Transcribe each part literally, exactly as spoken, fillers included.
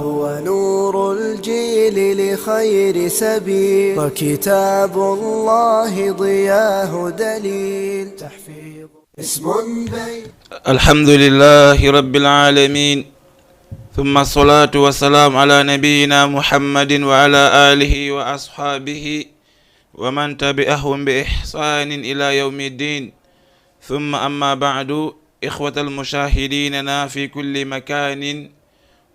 هو نور الجيل لخير سبيل، وكتاب الله ضياه دليل. تحفيظ اسم بين الحمد لله رب العالمين، ثم الصلاة والسلام على نبينا محمد وعلى آله وأصحابه ومن تبعهم بإحسان إلى يوم الدين. ثم أما بعد، إخوة المشاهديننا في كل مكان،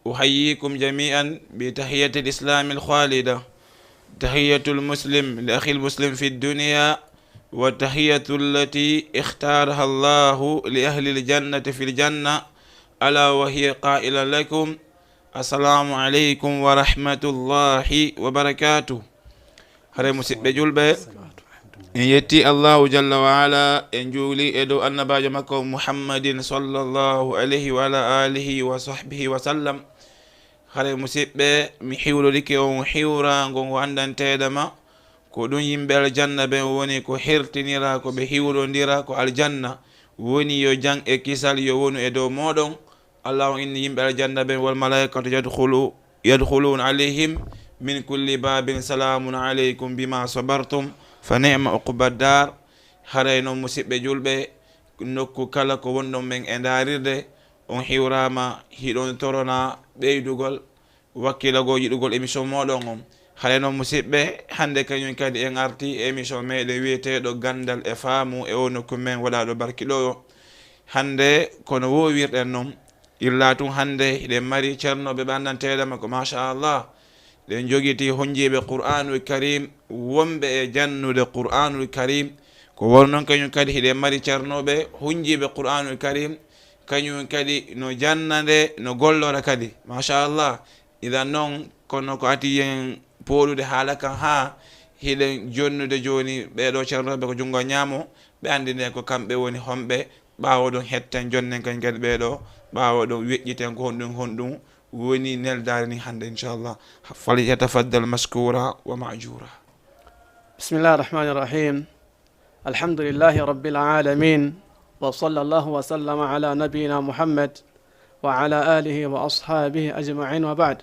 أحييكم جميعا بتحية الإسلام الخالدة، تحية المسلم لأخي المسلم في الدنيا، وتحية التي اختارها الله لأهل الجنة في الجنة، ألا وهي قائلا لكم: السلام عليكم ورحمة الله وبركاته. Hare musidɓe julɓe, en yetti Allahu jalla wa ala, en juuli e dow annabaajo makko Muhammadin sallallahu alayhi wa ala alihi wa sahbihi wa sallam. Hare musidɓe, mi hiwlorike on hiwraango ngo anndanteeɗo ma, ko ɗum yimɓe aljanna ɓen woni ko hertinira, ko ɓe hiwlondira ko aljanna. Woni yo jam e kisal yo wonu e dow mooɗon. Allah on inni yimɓe aljanna ɓen: والملائكة يدخلو-، يدخلون عليهم من كل باب سلام عليكم بما صبرتم فنعم عقبى الدار. Haray non musidɓe julɓe, nokku kala ko wonɗon men e ndaarirde, on hiwraama, hiɗon torona ɓeydugol wakkilagol yiɗugol émission mooɗon on. Haray non musidɓe, hannde kañum kadi en arti e émission meɗen wiyeteeɗo Ganndal e Faamu e o nokku men waɗaaɗo barki ɗo. Hannde kono wowirɗen non, illa tun hannde hiɗen mari ceernooɓe ɓe anndanteeɗo ma ko machallah. Ɗen jogiti honjiiɓe Qur'aanul Karim, wonɓe e jannude Qur'aanul Karim. Ko won non kañum kadi hiɗen mari ceernooɓe honjiiɓe Qur'aanul Karim, kañum kadi no janna nde, no gollora kadi. Machallah. Idan non, kono ko ati yen pooɗude haala kan haa hiɗen jonnude jooni ɓee ɗoo ceernooɓe ko junngo ñaamo, ɓe anndine ko kamɓe woni homɓe, ɓaawo ɗon hetten jonnen kañ kadi ɓee ɗoo, ɓaawo ɗon weƴƴiten ko honɗum, honɗum woni neldaare ni hannde, inchallah. فليتفضل مشكورا ومأجورا. بسم الله الرحمن الرحيم. الحمد لله رب العالمين، وصلى الله وسلم على نبينا محمد وعلى آله وأصحابه أجمعين، وبعد.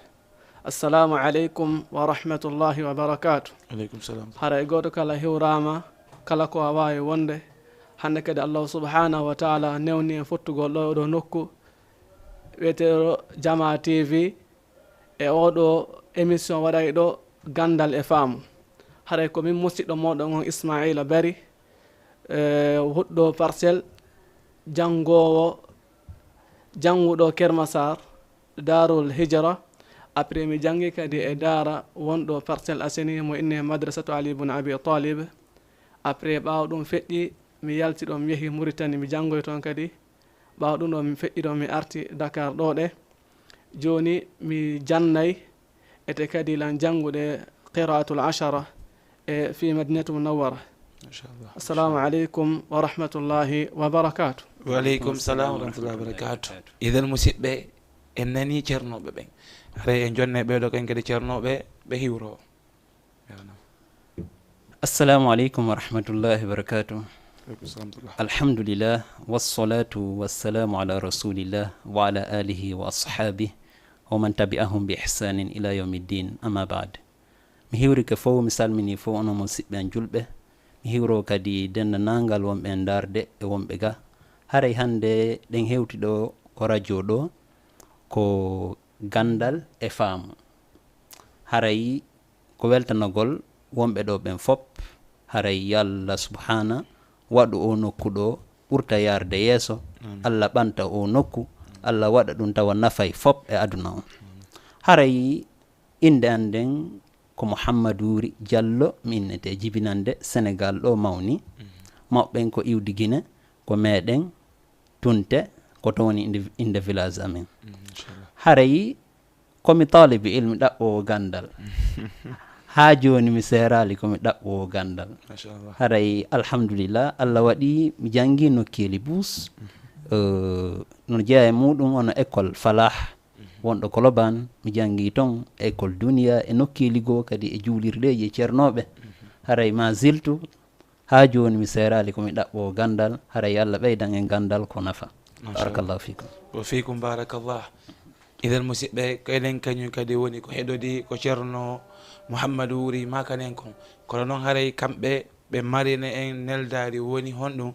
السلام عليكم ورحمة الله وبركاته. Aleykum salam. Haray gooto kala hiwraama, kala ko a waawi wonde. Hannde kadi Allahu subhanahu wa taala newni en fottugol ɗo, ɗo nokku wiyeteeɗo Jama T V, e oɗo émission waɗay ɗo Ganndal e Faamu. Haray ko min musiɗɗo mooɗon on Ismaila Bari, e, huɗɗo Parcelles, janngoowo, jannguɗo Kermasar, Daarul Hijra. Après mi janngi kadi e daara wonɗo Parcelles Assainies mo inne Madrasatu Ali ibn Abi Talib. Après ɓaawo ɗum feƴƴi, mi yalti ɗo, mi yehi Mauritanie, mi janngoy toon kadi. Ɓaawo ɗum ɗo mi feƴƴi ɗo, mi arti Dakar ɗo ɗe. Jooni mi jannay ete kadi lan janngude qiraatul ashara e fi Madinatu Munawwara. Machallah. Assalamu aleykum wa rahmatullahi wa barakatuh. Wa aleykum salam wa rahmatullahi wa barakatuh. Idan musidɓe, en nani ceernooɓe ɓen. Haray en jonne ɓee ɗoo kañ kadi ceernooɓe ɓe hiwro. Assalamu aleykum wa rahmatullahi wa barakatuh. Aleykum salam wa rahmatullah. Alhamdulillah, wassalatu wassalamu ala rasulillah wa ala alihi wa ashabihi wa man tabi'ahum bi ihsanin ila yawmiddin. Amma ba'd. Mi hiwrike fow, mi salmini fow onon musiɓɓe an julɓe. Mi hiwro kadi denndaangal wonɓe e ndaarde e wonɓe ga. Haray hannde ɗen hewti ɗo ko radio ɗo, ko Ganndal e Faamu. Haray ko weltanagol wonɓe ɗo ɓen fop. Haray yo Allah subhana waɗu o nokku ɗo ɓurta yaarde yeeso. Amin. Allah ɓanta o nokku. Amin. Allah waɗa ɗum tawa nafay fop e aduna o. Amin. Haray innde an nden ko Muhammaduuri Jallo, mi innete jibinande Senegal ɗo mawni. Mhm. Mawɓe ɓen ko iwdi Gine, ko meɗen Tunte, ko toon woni innde, innde village amen. Mhm, inchallah. Haray ko mi taalibi ilmi ɗaɓɓoowo ganndal. Haa jooni mi seeraali ko mi ɗaɓɓoowo ganndal. Machallah. Haray alhamdulillah, Allah waɗi mi janngi nokkeeli buus. Mhm. Eh, no jeyaa e muuɗum hono école Falah. Mhm. Wonɗo Kolobaan, mi janngi toon école Duniya e nokkeeli goo kadi e juulirdeeji e ceernooɓe. Mhm. Haray ma ziltu, haa jooni mi seeraali ko mi ɗaɓɓoowo ganndal, haray yo Allah ɓeydan en ganndal ko nafa. Machallah. Barakallahu fikum. Wa fikum barakallah. Idan, musidɓe, ko enen kañum kadi woni ko heɗodi ko Ceerno Muhammadu Wuri maakanen kon. Kono noon, haray kamɓe ɓe marina en neldaari, woni honɗum?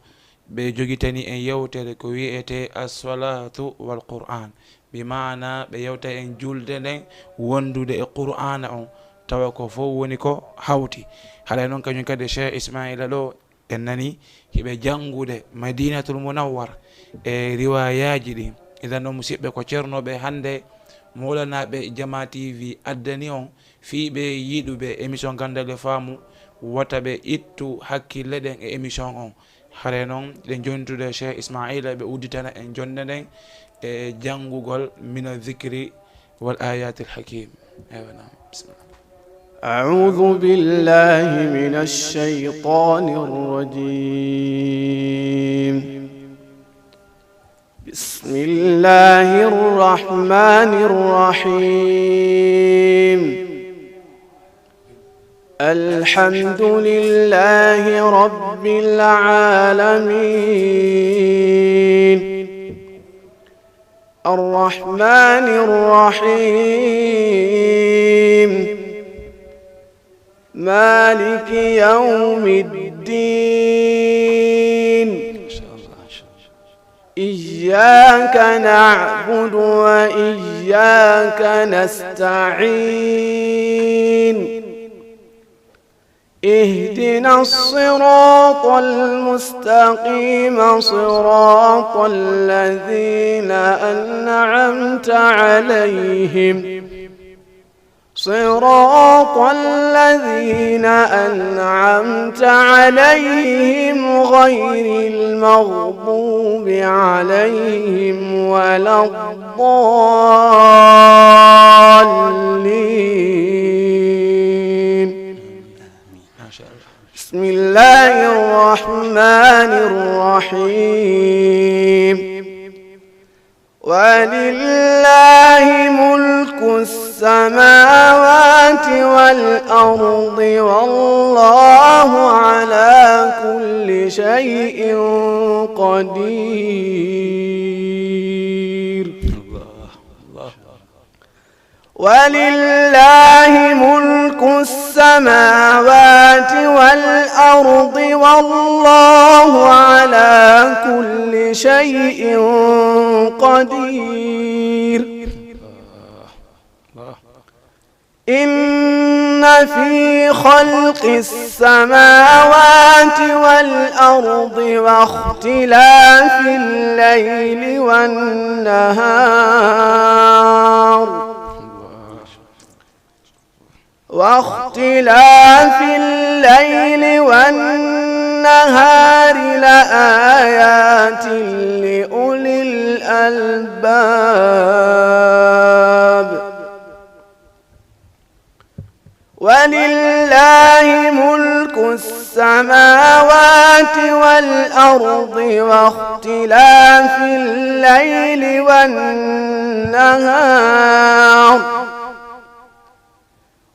Ɓe jogitani en yewtere ko wiyetee As-Salaatu wal Qur'aan. Bi maana ɓe yewta en julde nden wondude e Qur'aana on, tawa ko fof woni ko hawti. Haray noon kañum kadi Cheikh Ismaila ɗo, en nani hiɓe janngude Madinatul Munawwar e riwaayaaji ɗin. Idan noon, musidɓe, ko ceernooɓe hannde Mawlanaaɓe Jama T V addani on, fii ɓe yiɗuɓe émission Ganndal e Faamu, wota ɓe ittu hakkille ɗen e émission on. Hare noon, ɗen jontude Cheikh Ismaila, ɓe udditana en jonnde nden e janngugol Mina Zikri wal Ayatil Hakim. Eywa, naam, bismillah. أعوذ بالله من الشيطان الرجيم. بسم الله الرحمن الرحيم. الحمد لله رب العالمين. الرحمن الرحيم. مالك يوم الدين. إياك نعبد وإياك نستعين. اهدنا الصراط المستقيم، صراط الذين أنعمت عليهم، صراط الذين أنعمت عليهم غير المغضوب عليهم ولا الضالين. بسم الله الرحمن الرحيم. ولله ملك السماوات والأرض والله على كل شيء قدير. الله، الله. ولله ملك السماوات والأرض والله على كل شيء قدير. إن في خلق السماوات والأرض واختلاف الليل والنهار واختلاف الليل والنهار لآيات لأولي الألباب. ولله ملك السماوات والأرض واختلاف الليل والنهار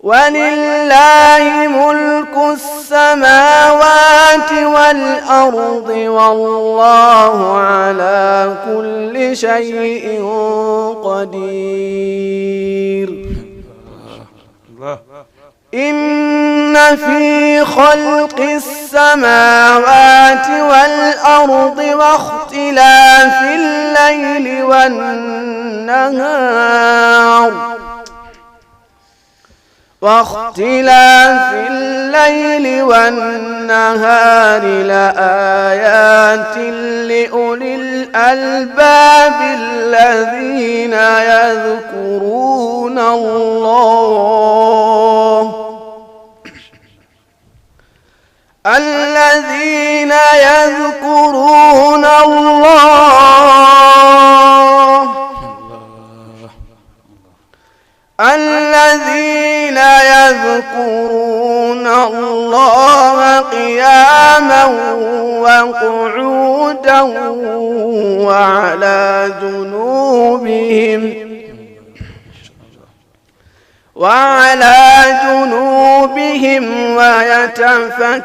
ولله ملك السماوات والأرض والله على كل شيء قدير. الله. إن في خلق السماوات والأرض واختلاف الليل والنهار واختلاف الليل والنهار لآيات لأولي الألباب الذين يذكرون الله الذين يذكرون الله الذين يذكرون الله قياما وقعودا وعلى جنوبهم وعلى جنوبهم ويتفكرون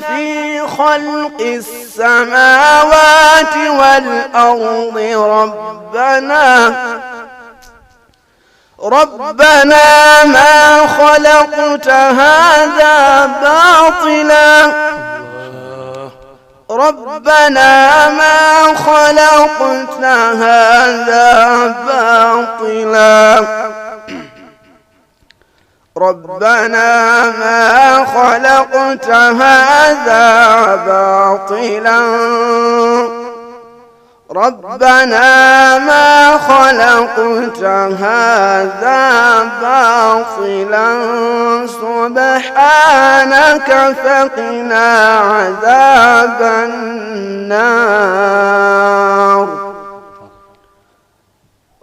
في خلق السماوات والأرض ربنا، ربنا ما خلقت هذا باطلا، ربنا ما خلقت هذا باطلا، ربنا ما خلقت هذا باطلا، ربنا ما خلقت هذا باطلا، سبحانك فقنا عذاب النار.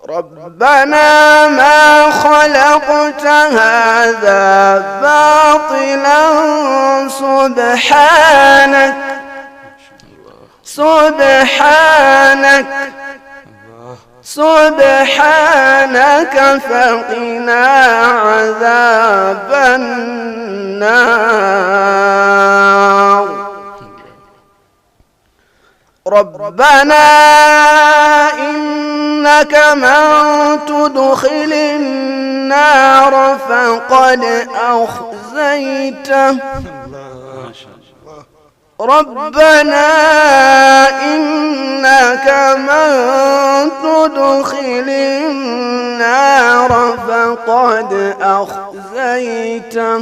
ربنا ما خلقت هذا باطلا، سبحانك، سبحانك، سبحانك فقنا عذاب النار. ربنا إنك من تدخل النار فقد أخزيته. ربنا إنك من تدخل النار فقد أخزيته،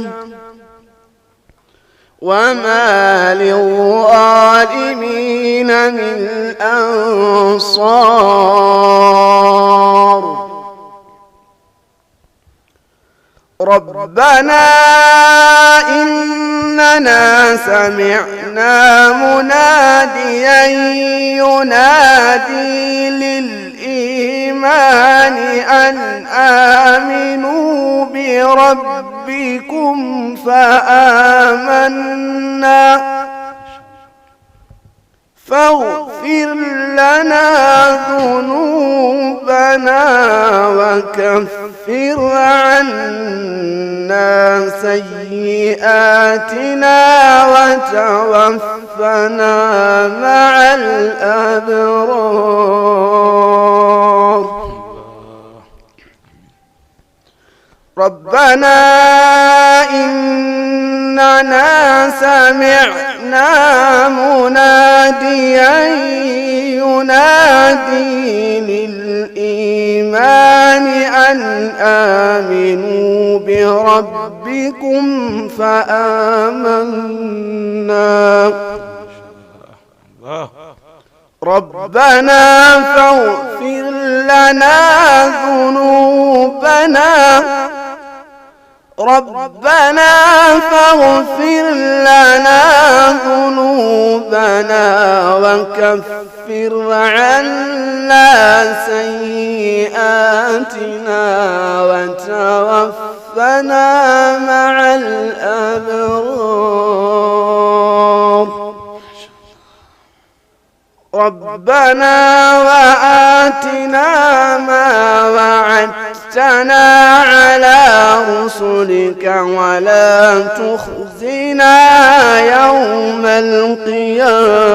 وما للظالمين من أنصار. ربنا إننا سمعنا مناديا ينادي للإيمان أن آمنوا بربكم فآمنا، فاغفر لنا ذنوبنا وكفر عنا سيئاتنا وتوفنا مع الأبرار. ربنا إننا سمعنا مناديا ينادي للإيمان أن آمنوا بربكم فآمنا. ربنا فاغفر لنا ذنوبنا، ربنا فاغفر لنا ذنوبنا وكفر عنا سيئاتنا وتوفنا مع الأبرار. ربنا وآتنا ما وعدتنا على رسلك ولا تخزنا يوم القيامة،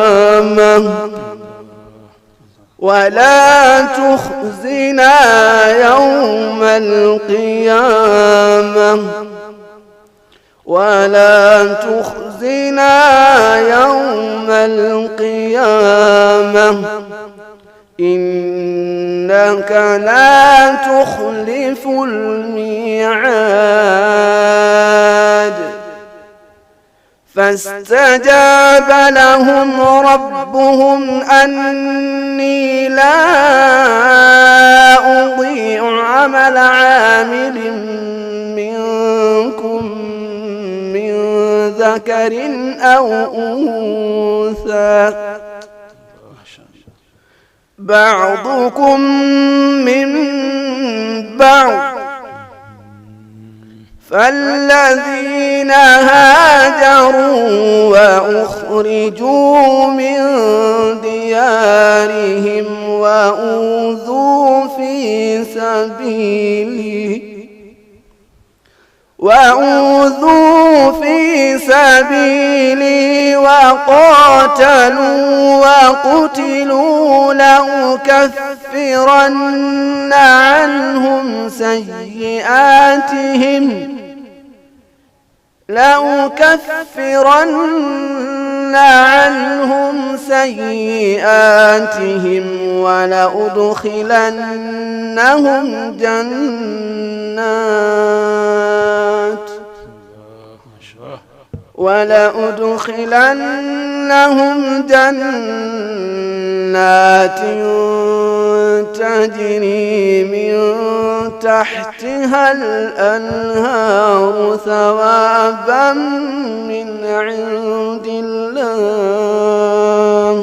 ولا تخزنا يوم القيامة، ولا تخزنا يوم القيامة، إنك لا تخلف الميعاد. فاستجاب لهم ربهم أني لا أضيع عمل عامل منكم من ذكر أو أنثى، بعضكم من بعض، فالذين هاجروا وأخرجوا من ديارهم وأوذوا في سبيلي وأوذوا في سبيلي وقاتلوا وقتلوا لأكفرن عنهم سيئاتهم، لأكفرن عنهم سيئاتهم ولأدخلنهم جنات، ولأدخلنهم جنات تجري من تحتها الأنهار ثوابا من عند الله،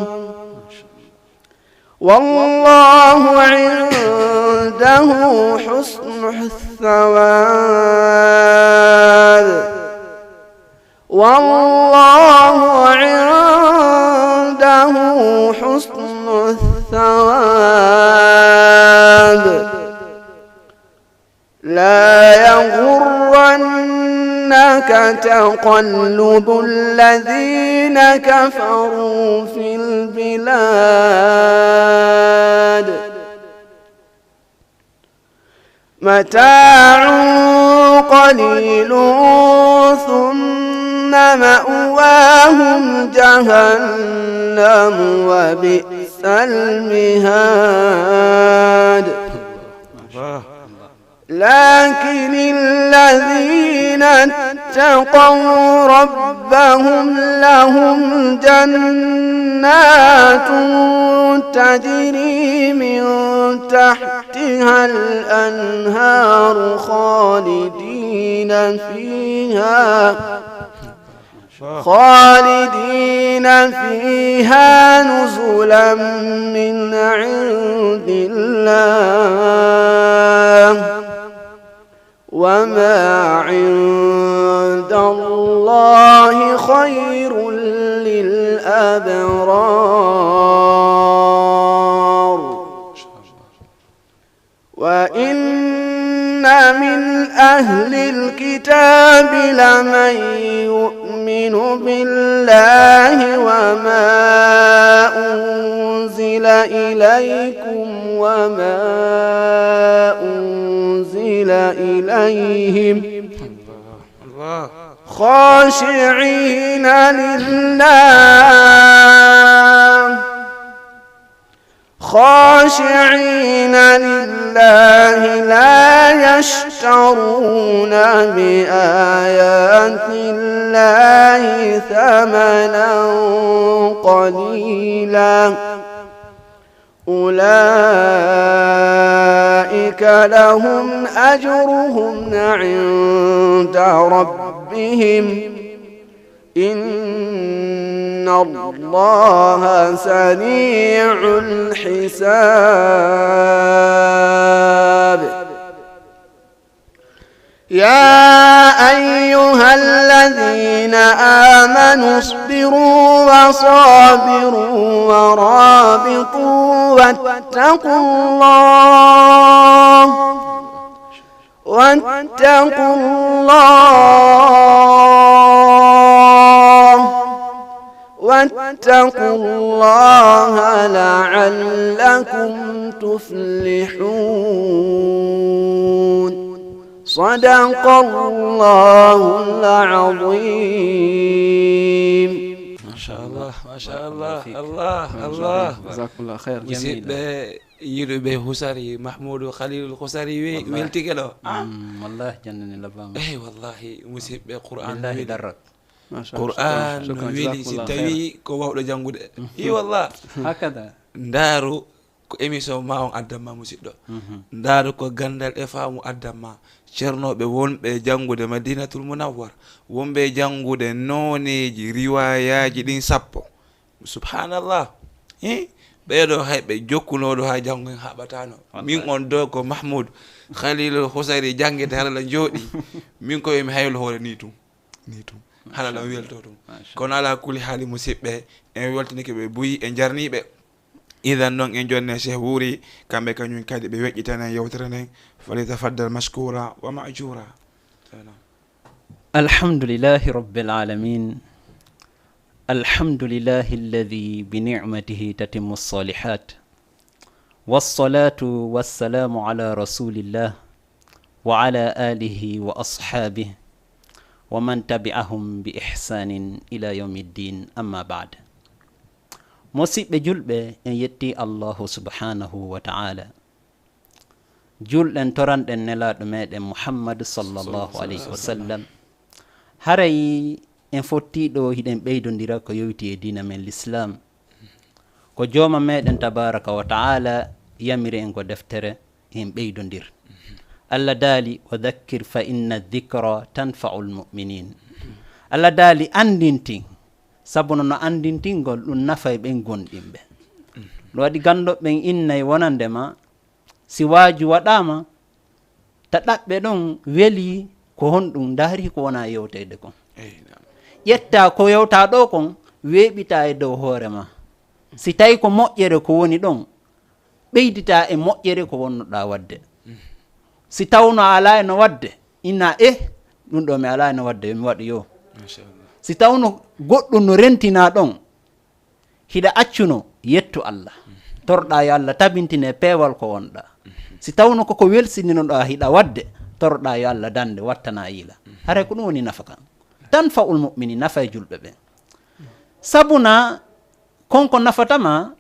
والله عنده حسن الثواب، والله عنده حسن الثواب. لا يغرنك تقلب الذين كفروا في البلاد، متاع قليل ثم مأواهم جهنم وبئس المهاد. لكن الذين اتقوا ربهم لهم جنات تجري من تحتها الأنهار خالدين فيها، خالدين فيها نزلا من عند الله، وما عند الله خير للأبرار. وإن من أهل الكتاب لمن يؤمن بالله وما أنزل إليكم وما أنزل إليهم خاشعين لله، خاشعين لله لا يشترون بآيات الله ثمنا قليلا، أولئك لهم أجرهم عند ربهم، إن الله سريع الحساب. يا أيها الذين آمنوا اصبروا وصابروا ورابطوا واتقوا الله، واتقوا الله، واتقوا الله لعلكم تفلحون. صدق الله العظيم. Machallah, machallah, Allah, Allah. Jazakumullah khair. Musidɓe yiɗuɓe Husari, Mahmoudou Khalilou Husari we- weltike ɗo. Mm, wallahi jannde ne labbaama. Eyi wallahi, musidɓe, Qur'an Billahi weli. darrat. Qur'an Shukran, weli si jazakumullah tawi ko wawɗo janngude. I wallah. Hakada. Ndaaru ko émission ma on addanma, musidɗo. Ndaaru ko ganndal e faamu addanma. Ceernooɓe wonɓe e janngude Madinatul Munawwar, wonɓe e janngude nooneeji riwaayaaji ɗin sappo. Subhanallah. Hi? Ɓeeɗo hay ɓe jokkunooɗo haa janngo en haɓataano. Min on ɗo ko Mahmoud Khalilou Husari, janngete hala la jooɗi. Min ko mi haylo hoore ni tun. Ni tun. Hala la welto tun. Kono ala kulli haali, musidɓe, en weltinike ɓe buy, en jarniiɓe. Idan non en jonne Cheikh Wuri, kamɓe kañum kadi ɓe weƴƴitana yewtere nden. Falyatafaddal mashkura wa ma'jura. الحمد لله رب العالمين. الحمد لله الذي بنعمته تتم الصالحات. والصلاة والسلام على رسول الله وعلى آله وأصحابه ومن تبعهم بإحسان إلى يوم الدين، أما بعد. Musiɓɓe julɓe, en yetti Allahu subhanahu wa ta'ala. Julɗen, toranɗen Nelaaɗo meɗen Muhammad sallallahu alayhi wa sallam. Haray en fottii ɗo hiɗen ɓeydondira ko yowiti e diina men Lislaam. Ko Jooma meɗen tabaaraka wa ta'ala yamiri en ko deftere, en ɓeydondir. Allah daali: "Wa dhakkir fa inna dhikra tanfa'ul mu'minin." Allah daali: "Anndintin, sabu no, no anndintingol ɗum nafay ɓen gomɗinɓe." Ɗum waɗi ganndo ɓen innay wonande ma, si waaju waɗaama, ta ɗaɓɓe ɗon weli ko honɗum, ndaari ko wona yewteede kon. Eey, naam. Ƴetta ko yewtaa ɗo kon, weeɓitaa e dow hoore ma. Si tawi ko moƴƴere ko woni ɗon, ɓeyditaa e moƴƴere ko wonnoɗaa waɗde. Si tawno a alaa e no waɗde, inna, "Eh, ɗum ɗo mi alaa e no waɗde, yo mi waɗu yo." Machallah. Si tawno goɗɗum no rentinaa ɗon, hiɗa accuno, yettu Allah. Torɗaa yo Allah tabintine peewal ko wonɗaa. Si tawno koko welsindinoɗaa hiɗa waɗde, torɗaa yo Allah dande, wattana yiila. Haray ko ɗum woni nafa kan. Tanfa'ul mu'minin, nafa e julɓe ɓen. Sabuna kon ko nafata ma,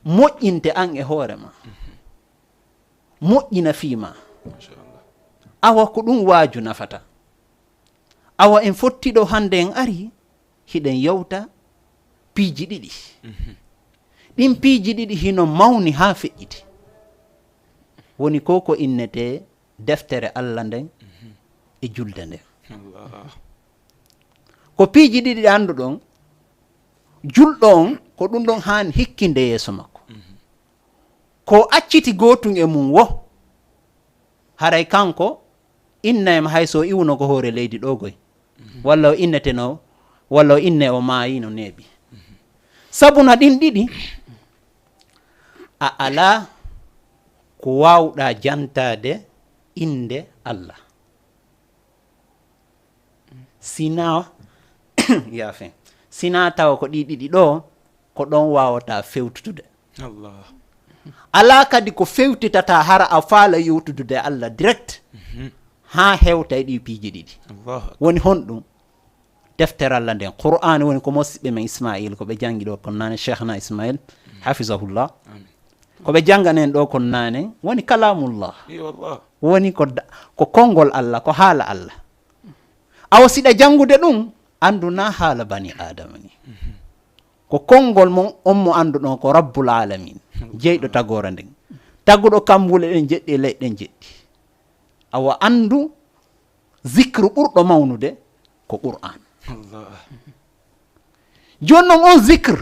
moƴƴinte an e hoore ma. Moƴƴina fii ma. Machallah. Awa ko ɗum waaju nafata. Awa en fotti ɗo hannde, en ari, hiɗen yewta piiji ɗiɗi. Mhm. Ɗin piiji ɗiɗi hino mawni haa feƴƴiti. Woni ko ko innetee deftere Allah nden e julde nden. Allah. Ko piiji ɗiɗi ɗe annduɗon, julɗo on, ko ɗum ɗon haani hikkinde yeeso makko. Mhm. Ko acciti gootun e mum wo, haray kanko inna e ma hay so o iwno ko hoore leydi ɗo goy. Mhm. Walla o inneteno, walla o inne o maayi no neeɓi. Mhm. Sabuna ɗin ɗiɗi, a alaa ko waawɗaa jantaade innde Allah. Sinaa, yaafen, sinaa tawa ko ɗi ɗiɗi ɗo, ko ɗon waawata fewtutude. Allah. Alaa kadi ko fewtitata hara a faala yewtudude e Allah direct, mhm, haa hewta e ɗi piiji ɗiɗi. Allahu akbar. Woni honɗum? Deftere Allah nden, Qur'aani, woni ko mosiɓɓe men Ismail, ko ɓe janngi ɗo kon naane, Cheikhna Ismail, mhm, hafizahullah. Amin. Ko ɓe janngani en ɗo kon naane, woni kalamullah. Eey wallah. Woni ko da-, ko konngol Allah, ko haala Allah. Awa siɗa janngude ɗum, anndu na haala bani Aadama ni. Mhm. Ko konngol mon, on mo annduɗon ko Rabbul Alamin, jeyɗo tagoore nden, taguɗo kammbule ɗen jeɗɗi e leyɗe ɗen jeɗɗi. Awa anndu zikru ɓurɗo mawnude ko Qur'an. Allah. Jooni non on zikr,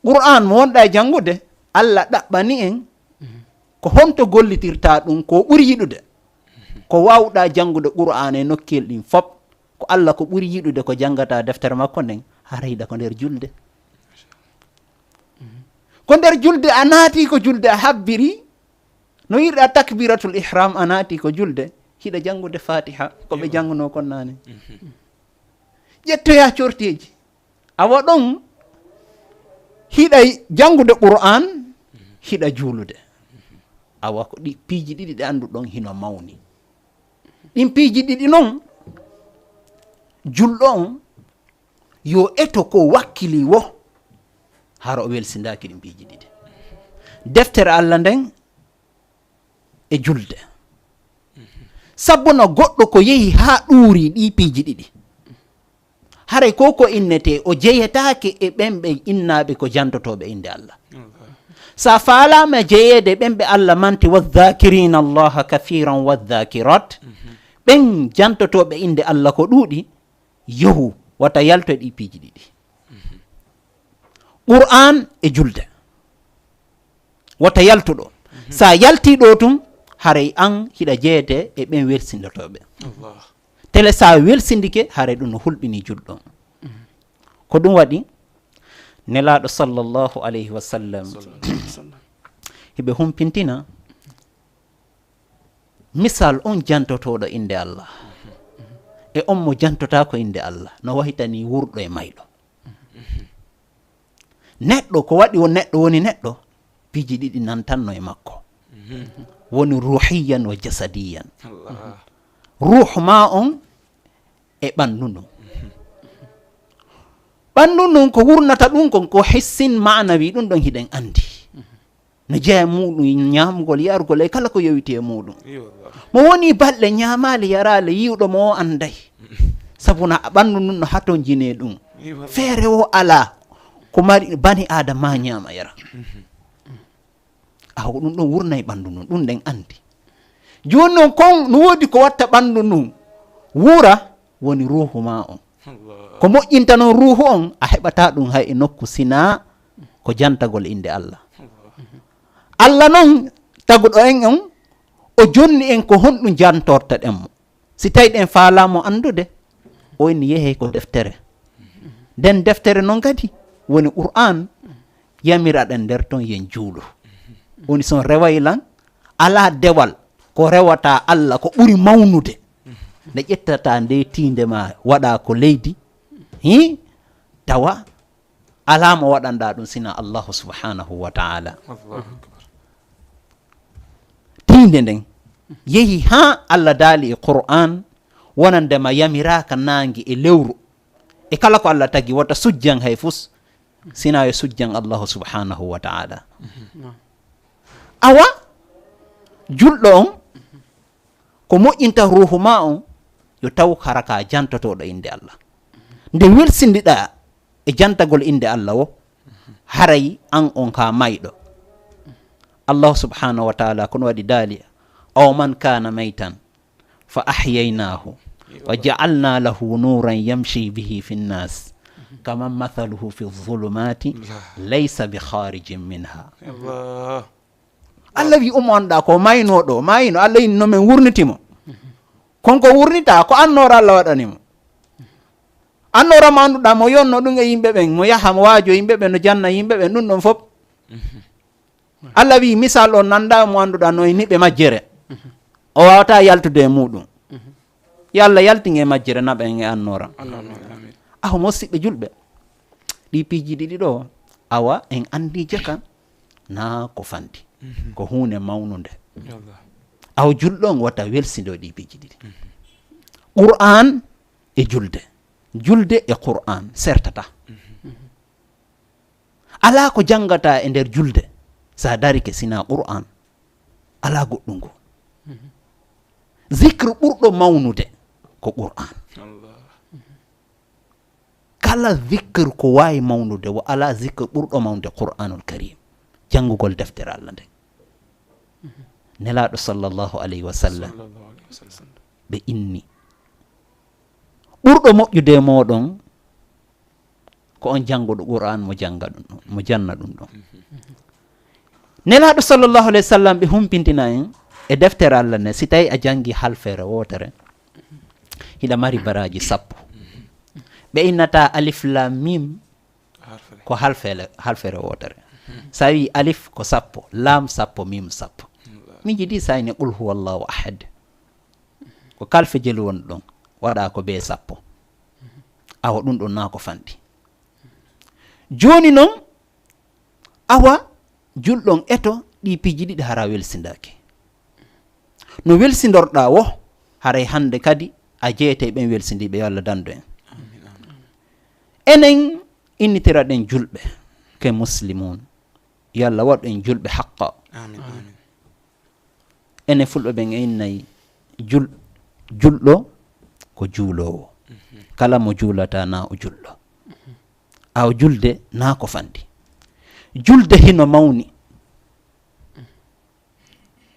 Qur'an mo wonɗa e janngude, Allah ɗaɓɓani en ko honto gollitirta ɗum ko ɓuri yiɗude. Ko waawɗa janngude Qur'an e nokkeel ɗin fop, ko Allah ko ɓuri yiɗude ko janngata deftere makko nden, hara hiɗa ko nder julde. Ko nder julde a naati, ko julde a habbiri, no wi'irɗa takbiratul ihram, a naati ko julde, hiɗa janngude Fatiha, ko ɓe jannguno kon naane. Ƴettoya corteeji. Awa ɗon, hiɗa janngude Qur'an, hiɗa juulude. Awa ko ɗi piiji ɗiɗi ɗe annduɗon hino mawni. Ɗin piiji ɗiɗi non, julɗo on, yo eto ko wakkili wo, hara o welsindaaki ɗin piiji ɗiɗi. Deftere Allah nden e julde. Sabbu no goɗɗo ko yehi haa ɗuuri ɗi piiji ɗiɗi, haray ko ko innete o jeyetaake e ɓen ɓe innaaɓe ko jantotooɓe innde Allah. Sa faalaama jeyeede e ɓen ɓe Allah manti, "Wadh-dhakirina Allaha kathiran wadh-dhakirat," ɓen jantotooɓe innde Allah ko ɗuuɗi, yehu, wata yalto e ɗi piiji ɗiɗi. Qur'an e julde. Wata yaltu ɗo. Sa yalti ɗo tun, haray an hiɗa jeyeede e ɓen welsindotooɓe. Allah. Tele sa welsindike, haray ɗum no hulɓini julɗo. Ko ɗum waɗi Nelaaɗo sallallahu alayhi wa sallam, sallallahu alayhi wa sallam, hiɓe humpintina misal on jantotooɗo innde Allah. E on mo jantotaako innde Allah, no wahitani wurɗo e mayɗo. Neɗɗo, ko waɗi won neɗɗo woni neɗɗo, piiji ɗiɗi nantanno e makko. Woni ruhiyan wa jasadiyan. Ruuhu ma on e ɓanndu ndun. Ɓanndu ndun ko wurnata ɗun kon ko hissin maanawi, ɗun ɗon hiɗen anndi. No jeyaa e muuɗum ñaamugol, yarugol e kala ko yowiti e muuɗum. Mo woni balɗe ñaamaali yaraali, yi'uɗo mo o annday. Sabu na ɓanndu ndun no hatonjinee ɗum. Feere o alaa ko mari bani aadama ñaama yara. Awa ko ɗum ɗon wurnay ɓanndu ndun, ɗum ɗen anndi. Jooni non kon no woodi ko watta ɓanndu ndun wuura, woni ruuhu ma on. Ko moƴƴinta non ruuhu on, a heɓataa ɗum hay e nokku sinaa ko jantagol innde Allah. Allah non taguɗo en on, o jonni en ko honɗum jantorta ɗen mo. Si tawi ɗen faalaa mo anndude, o inni yehee ko deftere. Nden deftere non kadi woni Qur'an, yamiraɗen nder ton yen juulu. Woni son reway lan, alaa dewal ko rewata Allah ko ɓuri mawnude. Nde ƴettata nde tiinde ma waɗa ko leydi, hi, tawa alaa mo waɗanɗa ɗum sina Allahu subhanahu wa ta'ala. Allahu akbar. Tiinde nden yehi haa Allah daali e Qur'an, wonande ma yamiraaka naange e lewru. E kala ko Allah tagi, wota sujjan hay fus, sina yo sujjan Allahu subhanahu wa ta'ala. Awa, julɗo on, ko moƴƴinta ruuhu ma on, yo taw hara ka jantotooɗo innde Allah. Nde welsindiɗa e jantagol innde Allah wo, haray an on ka mayɗo. Allah subhanahu wa ta'ala kono waɗi daali, aw man kana maytan fa ahyaynahu wa ja'alna lahu nuran yamshi bihi fi nnas kaman mathaluhu fi dhulumati laysa bi kharijin minha. Allah. Allah wi, omo anndaa ko maynoɗo, mayino, Allah inni no men wurniti mo. Kon ko wurnita, ko annoora Allah waɗani mo. Annoora mo annduɗaa, mo yonno ɗum e yimɓe ɓen, mo yaha, mo waajo yimɓe ɓen, no janna yimɓe ɓen, ɗum ɗon fof. Allah wi, misal on nanndaa mo annduɗaa no e niɓe majjere. O waawataa yaltude e muuɗum. Yo Allah yaltin e majjere, naɓa en e annoora. Allahumma amin. Aho, musiɓɓe julɓe, ɗi piiji ɗiɗi ɗo, awa en anndi jakan, naa ko fanti. Ko huunde mawnunde. Yo Allah. Aho, julɗo on wota welsindo ɗi piiji ɗiɗi. Qur'an e julde. Julde e Qur'an sertata. Alaa ko janngata e nder julde, sa darike sina Qur'an. Alaa goɗɗum goo. Zikr ɓurɗo mawnude ko Qur'an. Allah. Kala zikr ko waawi mawnude, wo alaa zikr ɓurɗo mawnude Qur'anul Karim. Janngugol deftere Allah nden. Nelaaɗo sallallahu alayhi wa sallam, sallallahu alayhi wa sallam, ɓe inni, ɓurɗo moƴƴude e mooɗon ko on jannguɗo Qur'an, mo jannga ɗum ɗon, mo janna ɗum ɗon. Nelaaɗo sallallahu alayhi wa sallam, ɓe humpintina en e deftere Allah nde, si tawi a janngi halfere wootere, hiɗa mari baraaji sappo. Ɓe innata alif lam mim, ko halfere, halfere wootere. Sa wi alif ko sappo, lam sappo, mim sappo. Min jiidi sa ini qul huwallahu ahad. Ko kalfe jelu woni ɗon, waɗa ko bee sappo. Awa ɗum ɗon naa ko fanti. Jooni non, awa julɗo on eto ɗi piiji ɗiɗi hara welsindaaki. No welsindorɗa wo, haray hannde kadi a jeeyete e ɓen welsindiiɓe, yo Allah dandu en. Amin, amin. Enen innitira ɗen julɓe, ke muslimun. Yo Allah waɗu en julɓe haqqa. Amin, amin. Enen fulɓe ɓen e innay jul-, julɗo ko juuloowo. Kala mo juulata na o julɗo. Aw julde na ko fandi. Julde hino mawni.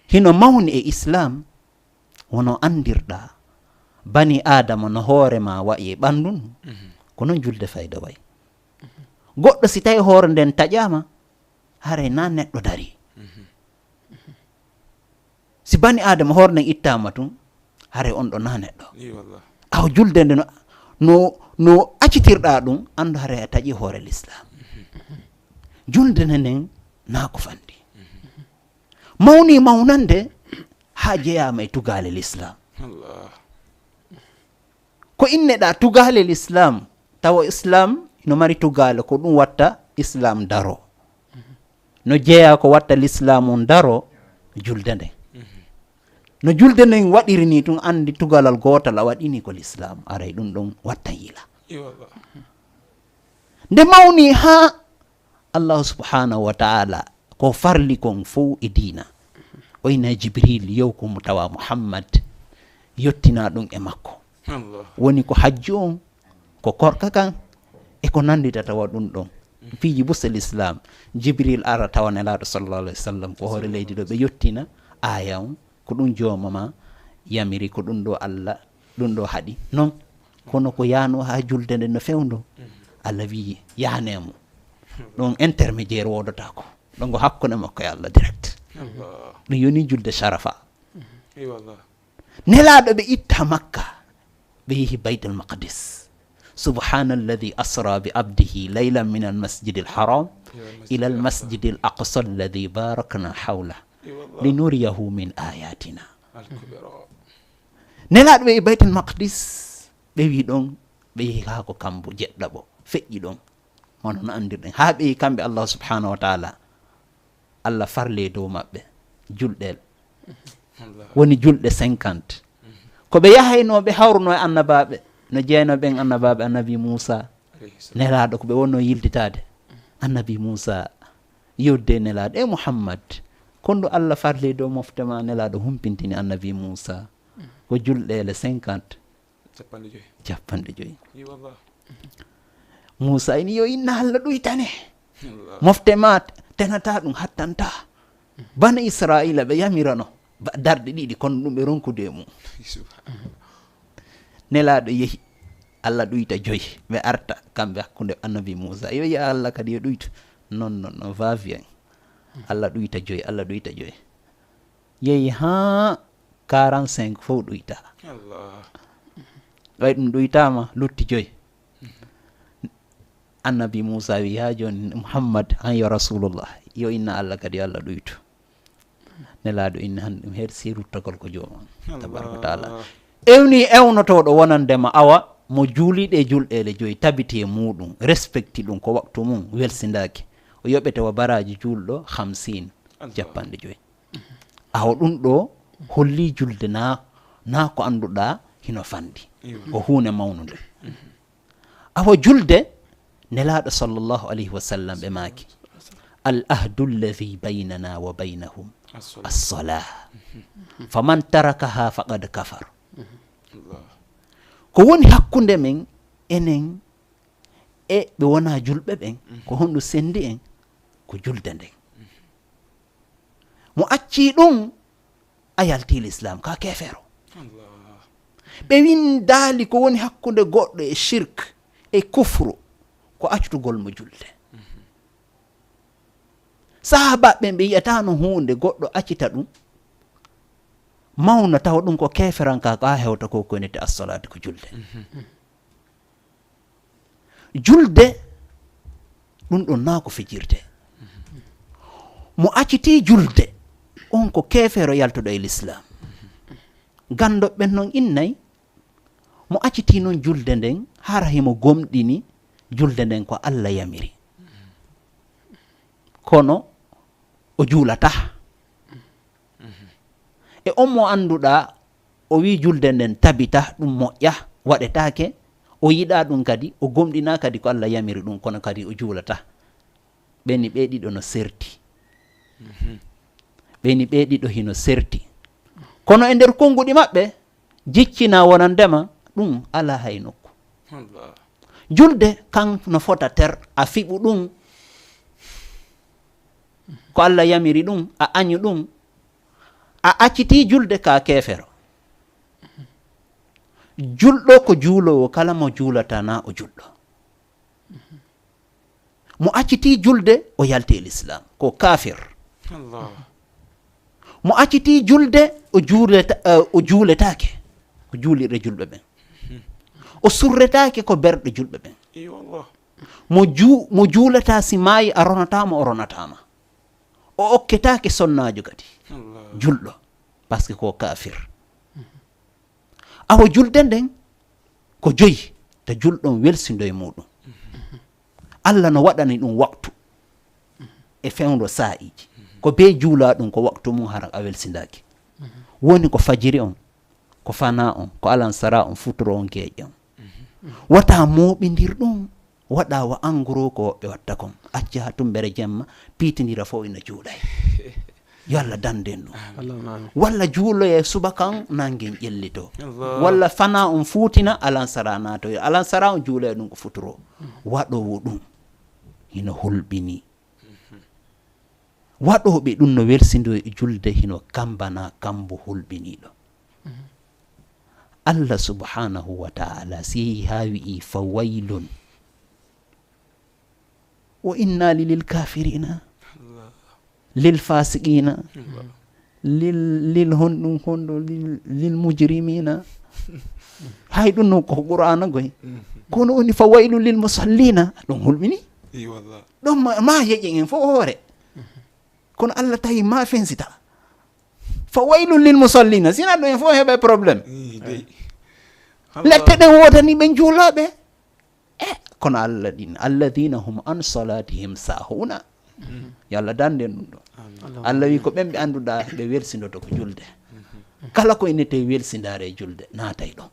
Hino mawni e Islam, wono anndirɗa. Bani Aadama no hoore ma wa'i e ɓanndu ndu, ko non julde fayda wa'i. Goɗɗo si tawi hoore nden taƴaama, haray na neɗɗo dari. Si bani Aadama hoore nden ittaama tun, haray on ɗo na neɗɗo. Aw julde nde no, no, no accitirɗa ɗum, anndu haray a taƴi hoore Lislaam. Julde nde nden na ko fandi. Mawni mawnande haa jeyaama e tugaale Lislaam. Allah. Ko inneɗa tugaale l'islam, tawa islam no mari tugaale, ko ɗum watta islam daro. No jeeya ko watta l'islam on daro, julde nden. No julde nden waɗiri ni, tun andi tugalal gootal a waɗini ko l'islam, aray ɗum ɗon watta yila. Nde mawni ha Allah subhanahu wa ta'ala ko farli kon fow e diina, o ina Jibril yow ko mo tawa Muhammad, yottina ɗum e makko. Woni ko hajju on, ko korka kan, e ko nandita tawa ɗum ɗon. Piiji buse l'islam, Jibril ara tawa Nelaaɗo sallallahu alaihi wasallam ko hoore leydi ɗo, ɓe yottina aya on, ko ɗum jooma ma yamiri, ko ɗum ɗo Allah, ɗum ɗo haɗi. Non, kono ko yaano ha julde nde no fewndo, Allah wiyi, yaane mo. Ɗon intermédiaire wodotako. Ɗon ko hakkunde makko e Allah direct. Ɗum yoni julde sharafa. Nelaaɗo ɓe itta Makka, ɓe yehi Baytul Maqdis. سبحان الذي أسرى بعبده ليلا من المسجد الحرام إلى المسجد الأقصى الذي باركنا حوله لنريه من آياتنا. Nelaaɗo ɓe e Baytul Maqdis, ɓe wi ɗon, ɓe yehi haa ko kambo jeɗɗaɓo, feƴƴi ɗon. Wano no andirɗen, haa ɓe yehi kamɓe Allah subhanahu wa ta'ala, Allah farle dow maɓɓe julɗel. Woni julɗe cinquante. Ko ɓe yahayno, ɓe hawruno e annabaaɓe, no jeyno ɓen annabaaɓe, annabi Muusa, Nelaaɗo, ko ɓe wonno yiltitaade. Annabi Muusa, yodde Nelaaɗo, e Muhammad, kondu Allah farle dow mofte ma? Nelaaɗo humpintini annabi Muusa, ko julɗeele cinquante. Capanɗe joyi. Capanɗe joyi. Muusa ini, yo inna Allah ɗuytane. Mofte ma tenata ɗum, hattanta. Bani Israila ɓe yamirano ba-, darɗe ɗiɗi, kono ɗum ɓe ronkude e mum. Nelaaɗo yehi, Allah ɗuyta joyi. Ɓe arta kamɓe hakkunde annabi Muusa. Yo, ya Allah kadi yo ɗuytu. Non, non, non, va, viens. Allah ɗuyta joyi, Allah ɗuyta joyi. Yehi haa quarante-cinq fof ɗuyta. Way ɗum ɗuytama, lutti joyi. Annabi Muusa wi, "Yaa jooni Muhammad, an yo Rasulullah, yo inna Allah kadi, yo Allah ɗuytu." Nelaaɗo inni, "Han ɗum heedi si ruttagol ko joomam, tabaraka wa taala." Ewni ewnotooɗo wonandema awa mo juuliɗe julɗeele joyi, tabiti e muuɗum, respecti ɗum ko waktu mum, welsindaaki. O yoɓete wa baraaji juulɗo hamsin, capanɗe joyi. Awa ɗum ɗo holli julde na, na ko annduɗa hino fanɗi. Ko huunde mawnunde. Awa julde, Nelaaɗo sallallahu alayhi wa sallam ɓe maaki, "Al ahdu alladhi baynana wa baynahum as-salah. Faman tarakaha faqad kafar." Ko woni hakkunde men, enen e ɓe wona julɓe ɓen, ko honɗum sendi en? Ko julde nden. Mo acci ɗum, a yalti l'islam, ka kefero. Ɓe windaali ko woni hakkunde goɗɗo e shirk e kufru, ko accutugol mo julde. Sahaaba ɓen ɓe yi'ataano huunde goɗɗo accita ɗum mawna, tawa ɗum ko keferanka, ko a hewta ko, ko nete as-salaat, ko julde. Julde, ɗum ɗon na ko fijirde. Mo acciti julde, on ko keefeero yaltuɗo e l'islam. Ganndo ɓen non innay, mo acciti non julde nden, hara himo gomɗini julde nden ko Allah yamiri. Kono o juulata. E on mo annduɗa, o wi julde nden tabita, ɗum moƴƴa, waɗetaake, o yiɗa ɗum kadi, o gomɗina kadi ko Allah yamiri ɗum, kono kadi o juulata. Ɓeni ɓe ɗiɗo no serti. Ɓeni ɓe ɗiɗo hino serti. Kono e nder konnguɗi maɓɓe, jiccina wonandema, ɗum ala hay nokku. Julde kan no fota ter, a fiɓu ɗum, ko Allah yamiri ɗum, a añu ɗum, a acciti julde ka keefero. Julɗo ko juulowo, kala mo juulata na o julɗo. Mo acciti julde, o yalti e l'islam, ko kafir. Mo acciti julde, o juuleta, eh, o juuletaake ko juulirɗe julɓe ɓen. O surretaake ko berɗe julɓe ɓen. Mo ju-, mo juulata si maayi, a ronataama, o ronataama. O okketaake sonnaajo kadi. Julɗo, parce que ko kafir. Awa julde nden, Ko joyi, ta julɗo on welsindo e muɗum. Allah no waɗani ɗum waktu e fewndo saa'iiji. Ko bee juulaa ɗum ko waktu mum hara a welsindaaki. Woni ko fajiri on, ko fanaa on, ko alansaraa on, futuro on, geeƴe on. Wata mooɓindir ɗum, waɗa wa anguro ko woɓɓe watta kon. Acca haa tumbere jemma, piitindira fof ina juulay. Yo Allah danden ɗum. Allahumma amin. Walla juuloye suba kan nangen ƴellito. Allah. Walla fanaa on fuutina, alansara naato. Alansara on juuloye ɗum ko futuro. Waɗoowo ɗum hino hulɓini. Waɗooɓe ɗum no welsindo e julde hino kambana kambo hulɓiniiɗo. Allah subhanahu wa ta'ala si yehi haa wi'i fa waylun. Wa inna lil kafirina, lil fasiqina, lil, lil honɗum honɗo, lil, lil mujrimina. Hay ɗum no ko Qur'ana goy. Kono woni fa waylun lil musallina. Ɗum hulɓini. Ɗum ma, ma yeƴen en fof hoore. Kono Allah tawi ma fensita. Fa waylun lil musallina. Sina ɗum en fof heɓe problème. Lette ɗen woodani ɓen juulaaɓe. E kono Allah ɗin, alladhina hum an salatihim sahuna. Yo Allah danden ɗum ɗo. Allah wi ko ɓen ɓe annduɗaa ɓe welsindoto ko julde. Kala ko innete welsindaare e julde, naatay ɗon.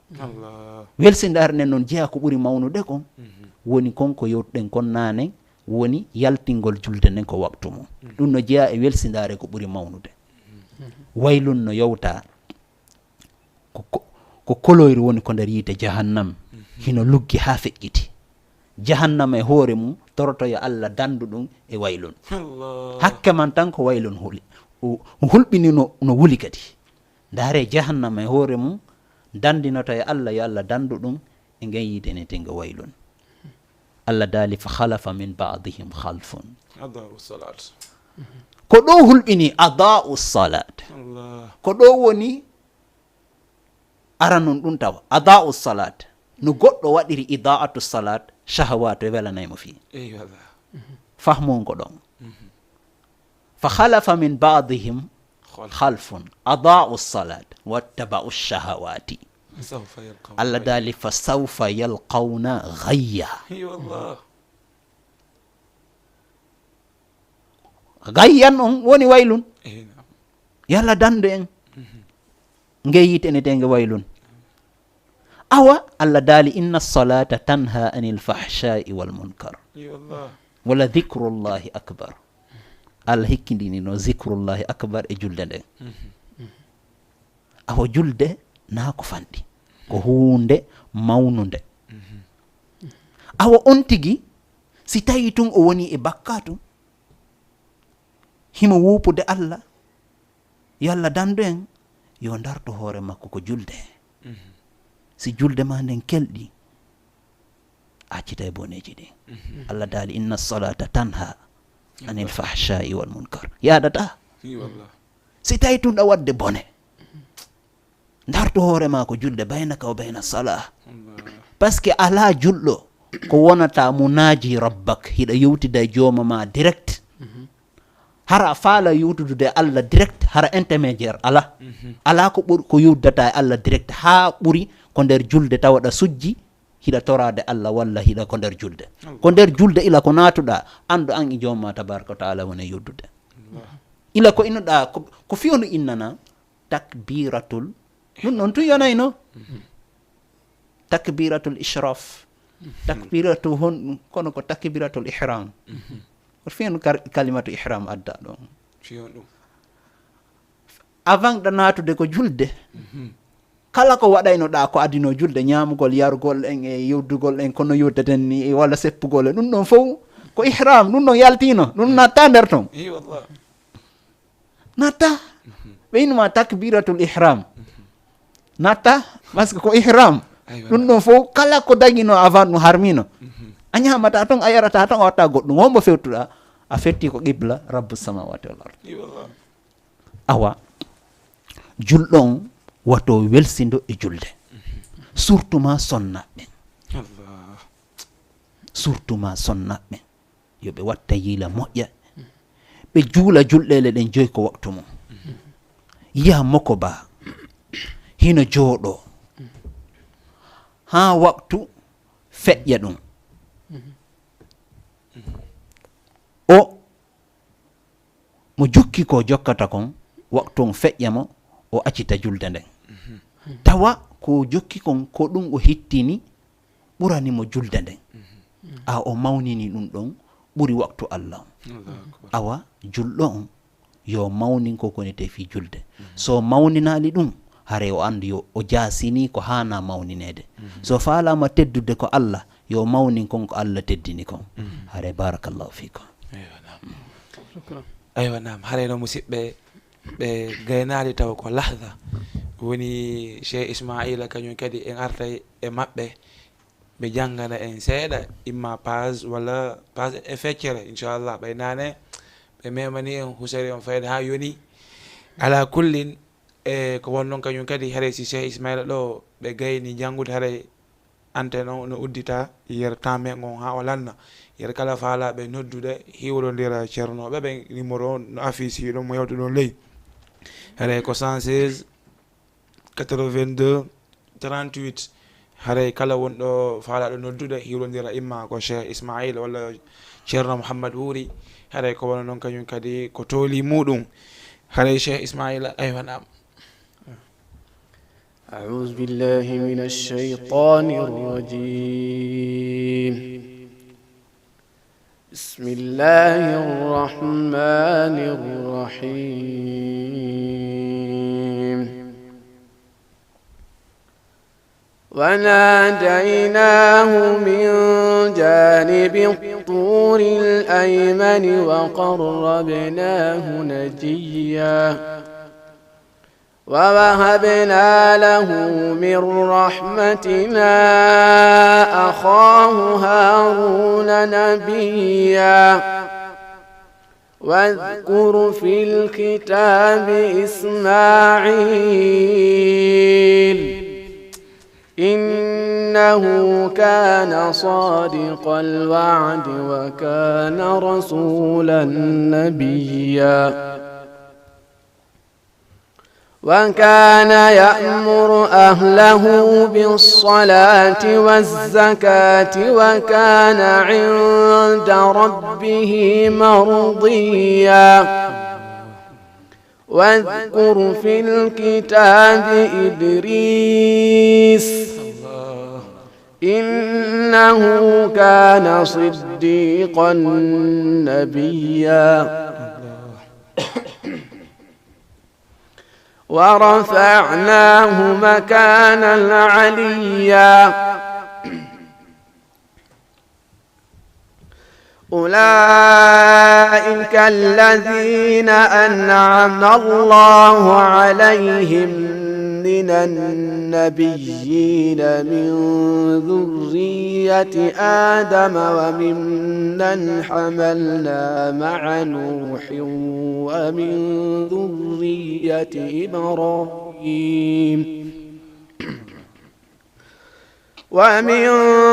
Welsindaare nden non jeyaa ko ɓuri mawnude kon. Woni kon ko yewtuɗen kon naane, woni yaltingol julde nden ko waktu mum. Ɗum no jeyaa e welsindaare ko ɓuri mawnude. Waylun no yewta ko, ko, ko koloyru woni ko nder yiite jahannam, hino luggi haa feƴƴiti. Jahannama e hoore mum toroto yo Allah dandu ɗum e waylun. Hakke man tan ko waylun huli. O, o hulɓini no, no wuli kadi. Ndaare jahannama e hoore mum dandinoto e Allah yo Allah dandu ɗum e ngen yiite nitengo waylun. Allah daali fa khalafa min ba'dihim khalfun. Adaa'u salat. Ko ɗo hulɓini adaa'u salat. Ko ɗo woni aranun ɗum tawa. Adaa'u salat. No goɗɗo waɗiri idaa'atu salat, shahawat e welanay mo fii. Fahmu on ko ɗon. Fa khalafa min ba'dihim khalfun adaa'u salat wattaba'u shahawati. Allah daali fa sawfa yalqawna ghayya. Gayyan on woni waylun. Yo Allah dandu en. Nge yiite nitengo waylun. Awa Allah daali inna salata tanha anil fahsha'i wal munkar. Wala dhikrullahi akbar. Allah hikkindini no zikrullahi akbar e julde nden. Awa julde naa ko fanɗi. Ko huunde mawnunde. Awa on tigi, si tawi tun o woni e bakkatu, himo wuupude Allah, yo Allah dandu en, yo darto hoore makko ko julde. Si julde ma nden kelɗi, a accitay boneeji ɗin. Allah daali, "Inna salata tanha anil fahsha'i wal munkar." Yaadata. Si tawi tun ɗa wadde bone, darto hoore ma ko julde, baynaka wa bayna salah. Parce que alaa julɗo ko wonata mo naaji rabbak, hiɗa yewtida e jooma ma direct. Hara a faala yewtudude e Allah direct, hara intermédiaire alaa. Alaa ko ɓuri, ko yewtidata e Allah direct haa ɓuri ko nder julde tawa ɗa sujji, hiɗa toraade Allah walla hiɗa ko nder julde. Ko nder julde ila ko naatuɗa, anndu an e jooma ma tabaraka wa taala woni e yewtude. Ila ko innuɗa, ko, ko fewndo innana takbiratul. Ɗum noon tun yonayno. Takbiratul ishraf. Takbiratu honɗum? Kono ko takbiratul ihram. Ko fewndo kar-, kalimatu ihram adda ɗon. Avant ɗa naatude ko julde. Kala ko waɗaynoɗa ko adino julde, ñaamugol, yarugol en e yewdugol en, kono yewteten ni, e walla seppugol en, ɗum ɗon fof ko ihram, ɗum ɗon yaltino, ɗum natta nder ton. Natta. Ɓe innuma takbiratul ihram. Natta, parce que ko ihram. Ɗum ɗon fof, kala ko dagino avant ɗum harmino. A ñaamata ton, a yarata ton, a watta goɗɗum. Wonmo fewtuɗa, a fetti ko qibla, rabbu samawati wal ard. Awa, julɗo on wato welsindo e julde. Surtout ma sonnaɓe. Surtout ma sonnaɓe. Yo ɓe watta yiila moƴƴa. Ɓe juula julɗeele ɗen joy ko waktu mum. Yiya moko ba hino jooɗo. haa waktu feƴƴa ɗum. O mo jukki ko jokkata kon, waktu on feƴƴa mo, o accita julde nden. Tawa ko jokki kon, ko ɗum o hittini ɓurani mo julde nden. A o mawnini ɗum ɗon ɓuri waktu Allah on. Allahu akbar. Awa julɗo on yo mawnin ko konete fii julde. So mawninaali ɗum, hare o anndi yo o jaasini ko haana mawnineede. So faalaama teddude ko Allah, yo mawnin kon ko Allah teddini kon. Hare barakallahu fiikum. Eywa, naam. Shukran. Eywa, naam. Hare no musiɓɓe ɓe gaynaali taw ko lahda woni Cheikh Ismaila, kañum kadi en artay e maɓɓe. Ɓe janngana en seeɗa, imma page walla page e feccere, inchallah. Ɓay naane ɓe memani en, husari on fayda haa yoni. Ala kullin, e ko won noon kañum kadi, haray si Cheikh Ismaila ɗo ɓe gayni janngude, haray antenne on no uddita, yer temps men on haa o lanna. Yer kala faalaaɓe noddude, hiwrondira ceernooɓe ɓen, numéro on no affiche ɗon, mo yewtuɗon ley. Haray ko cent seize, quatre-vingt-deux, trente-huit. Haray kala wonɗo faalaaɗo noddude, hiwrondira, imma ko Cheikh Ismail walla Ceerno Mouhammad Wuri. Haray ko wano noon kañum kadi ko tooli muɗum. Haray Cheikh Ismail, aywa, naam. أعوذ بالله من الشيطان الرجيم. بسم الله الرحمن الرحيم. وناديناه من جانب الطور الأيمن وقربناه نجيا. ووهبنا له من رحمتنا أخاه هارون نبيا. واذكر في الكتاب إسماعيل إنه كان صادق الوعد وكان رسولا نبيا. وكان يأمر أهله بالصلاة والزكاة وكان عند ربه مرضيا. واذكر في الكتاب إدريس إنه كان صديقا نبيا. ورفعناه مكانا عليا. أولئك الذين أنعم الله عليهم من النبيين من ذرية آدم وممن حملنا مع نوح ومن ذرية إبراهيم ومن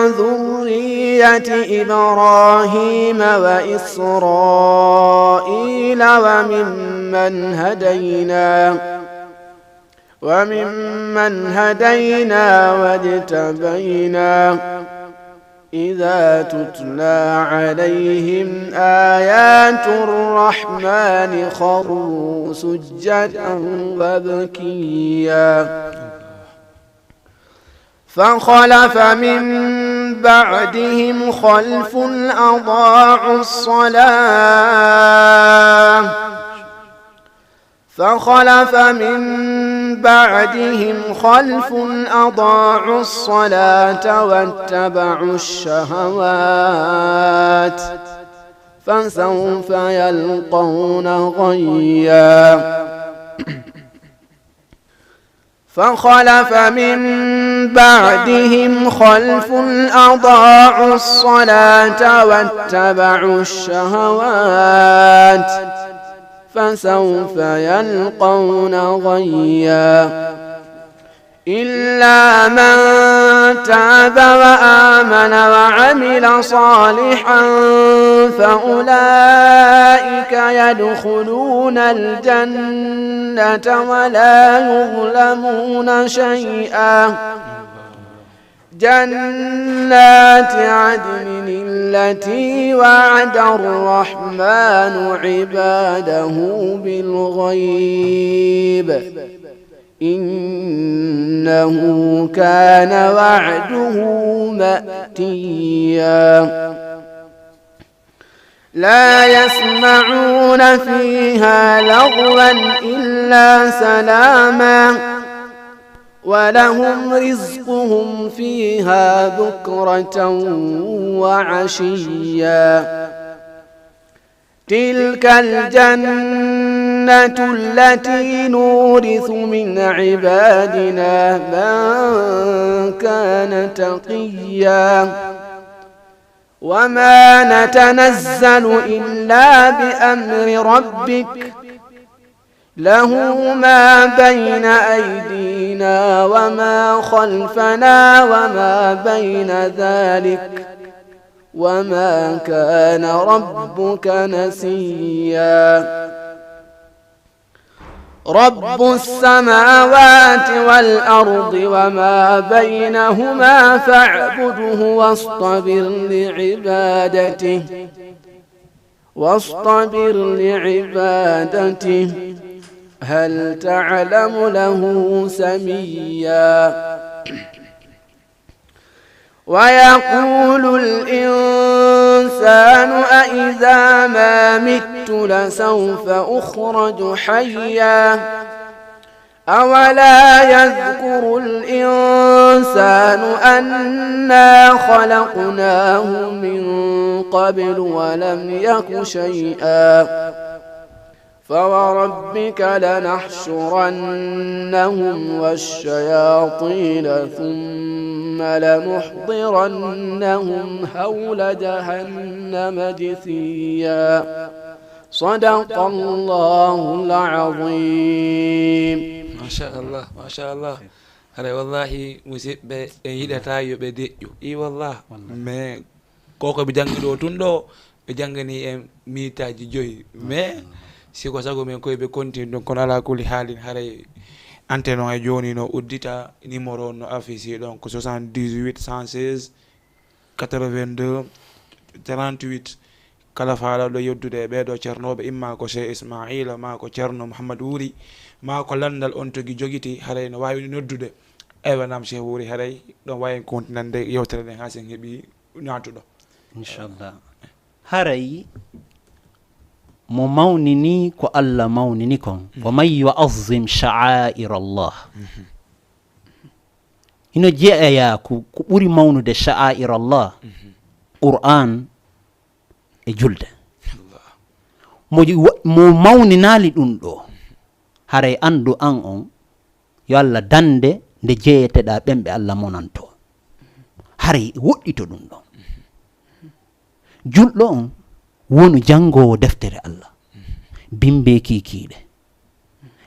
ذرية إبراهيم وإسرائيل وممن هدينا وممن هدينا واجتبينا إذا تتلى عليهم آيات الرحمن خروا سجدا وبكيا. فخلف من بعدهم خلف أضاعوا الصلاة فخلف من بعدهم خلف أضاعوا الصلاة واتبعوا الشهوات فسوف يلقون غيا. فخلف من بعدهم خلف أضاعوا الصلاة واتبعوا الشهوات فسوف يلقون غيا. إلا من تاب وآمن وعمل صالحا فأولئك يدخلون الجنة ولا يظلمون شيئا. جنات عدن التي وعد الرحمن عباده بالغيب إنه كان وعده مأتيا لا يسمعون فيها لغوا إلا سلاما ولهم رزقهم فيها بكرة وعشيا تلك الجنة التي نورث من عبادنا من كان تقيا وما نتنزل إلا بأمر ربك له ما بين أيدينا وما خلفنا وما بين ذلك وما كان ربك نسيا رب السماوات والأرض وما بينهما فاعبده واصطبر لعبادته واصطبر لعبادته هل تعلم له سميا ويقول الإنسان أإذا ما مت لسوف أخرج حيا أولا يذكر الإنسان أنا خلقناه من قبل ولم يك شيئا فوربك لنحشرنهم والشياطين ثم لنحضرنهم حول جهنم جثيا صدق الله العظيم Machallah, machallah. Haray wallahi, musidɓe, en yiɗata yo ɓe deƴƴu. I wallah. Mais ko ko ɓe janngi ɗo tun ɗo, ɓe janngani en miitaaji joyi. Mais si ko sago men koye ɓe continue ɗum, kono ala kulli haalin, haray antenne on e jooni no uddita, numéro on no affiché ɗon ko soixante-dix-huit cent seize quatre-vingt-deux trente-huit. Kala faalaaɗo yoddude e ɓeeɗo ceernooɓe, imma ko Cheikh Ismaila, ma ko Ceerno Mouhammad Wuri, ma ko lanndal on togi jogiti, haray no waawi noddude. Eywa, naam, Cheikh Wuri, haray ɗon waawi en continande yewtere nden haa sen heɓi naatuɗo. Inchallah. Haray mo mawnini ko Allah mawnini kon, wa man yu'azzim sha'air Allah. Hino jeeya ko, ko ɓuri mawnude sha'air Allah, Qur'an e julde. Mo, mo mawninaali ɗum ɗo, haray anndu an on, yo Allah dande nde jeeyeteɗaa ɓen ɓe Allah monanto. Haray woɗɗito ɗum ɗo. Julɗo on wonu janngoowo deftere Allah, bimbe kiikiiɗe.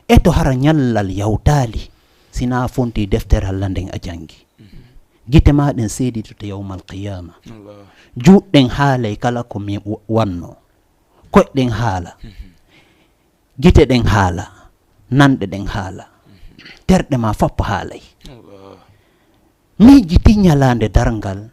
E to hara ñallal yawtaali, sinaa fonti deftere Allah nden a janngi. Gite maa ɗen seeditoto yawmal qiyaama. Juuɗe ɗen haalay kala ko mi wa-, wannoo. Koyɗe ɗen haala. Gite ɗen haala. Nanɗe ɗen haala. Terɗe maa fof haalay. Miijiti ñalaande darngal,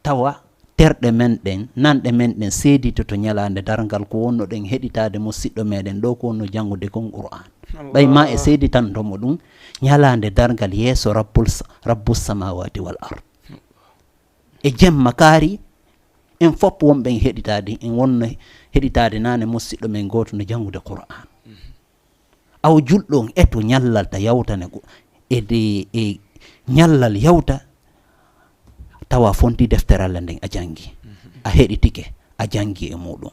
tawa terɗe men ɗen, nanɗe men ɗen seeditoto ñalaande darngal ko wonno ɗen heɗitaade musiɗɗo meɗen ɗo ko wonno janngude kon Qur'an. Ɓay ma e seeditanto mo ɗum ñalaande darngal yeeso Rabbul s-, Rabbus samawati wal ard. E jemma kaari, en fof wonɓe en heɗitaade, en wonno heɗitaade naane musiɗɗo men gooto no janngude Qur'an. Aw julɗo on eto ñallal ta yawtane go-, e de, e ñallal yawta tawa fonti deftere Allah nden a janngi. A heɗitike, a janngi e muɗum.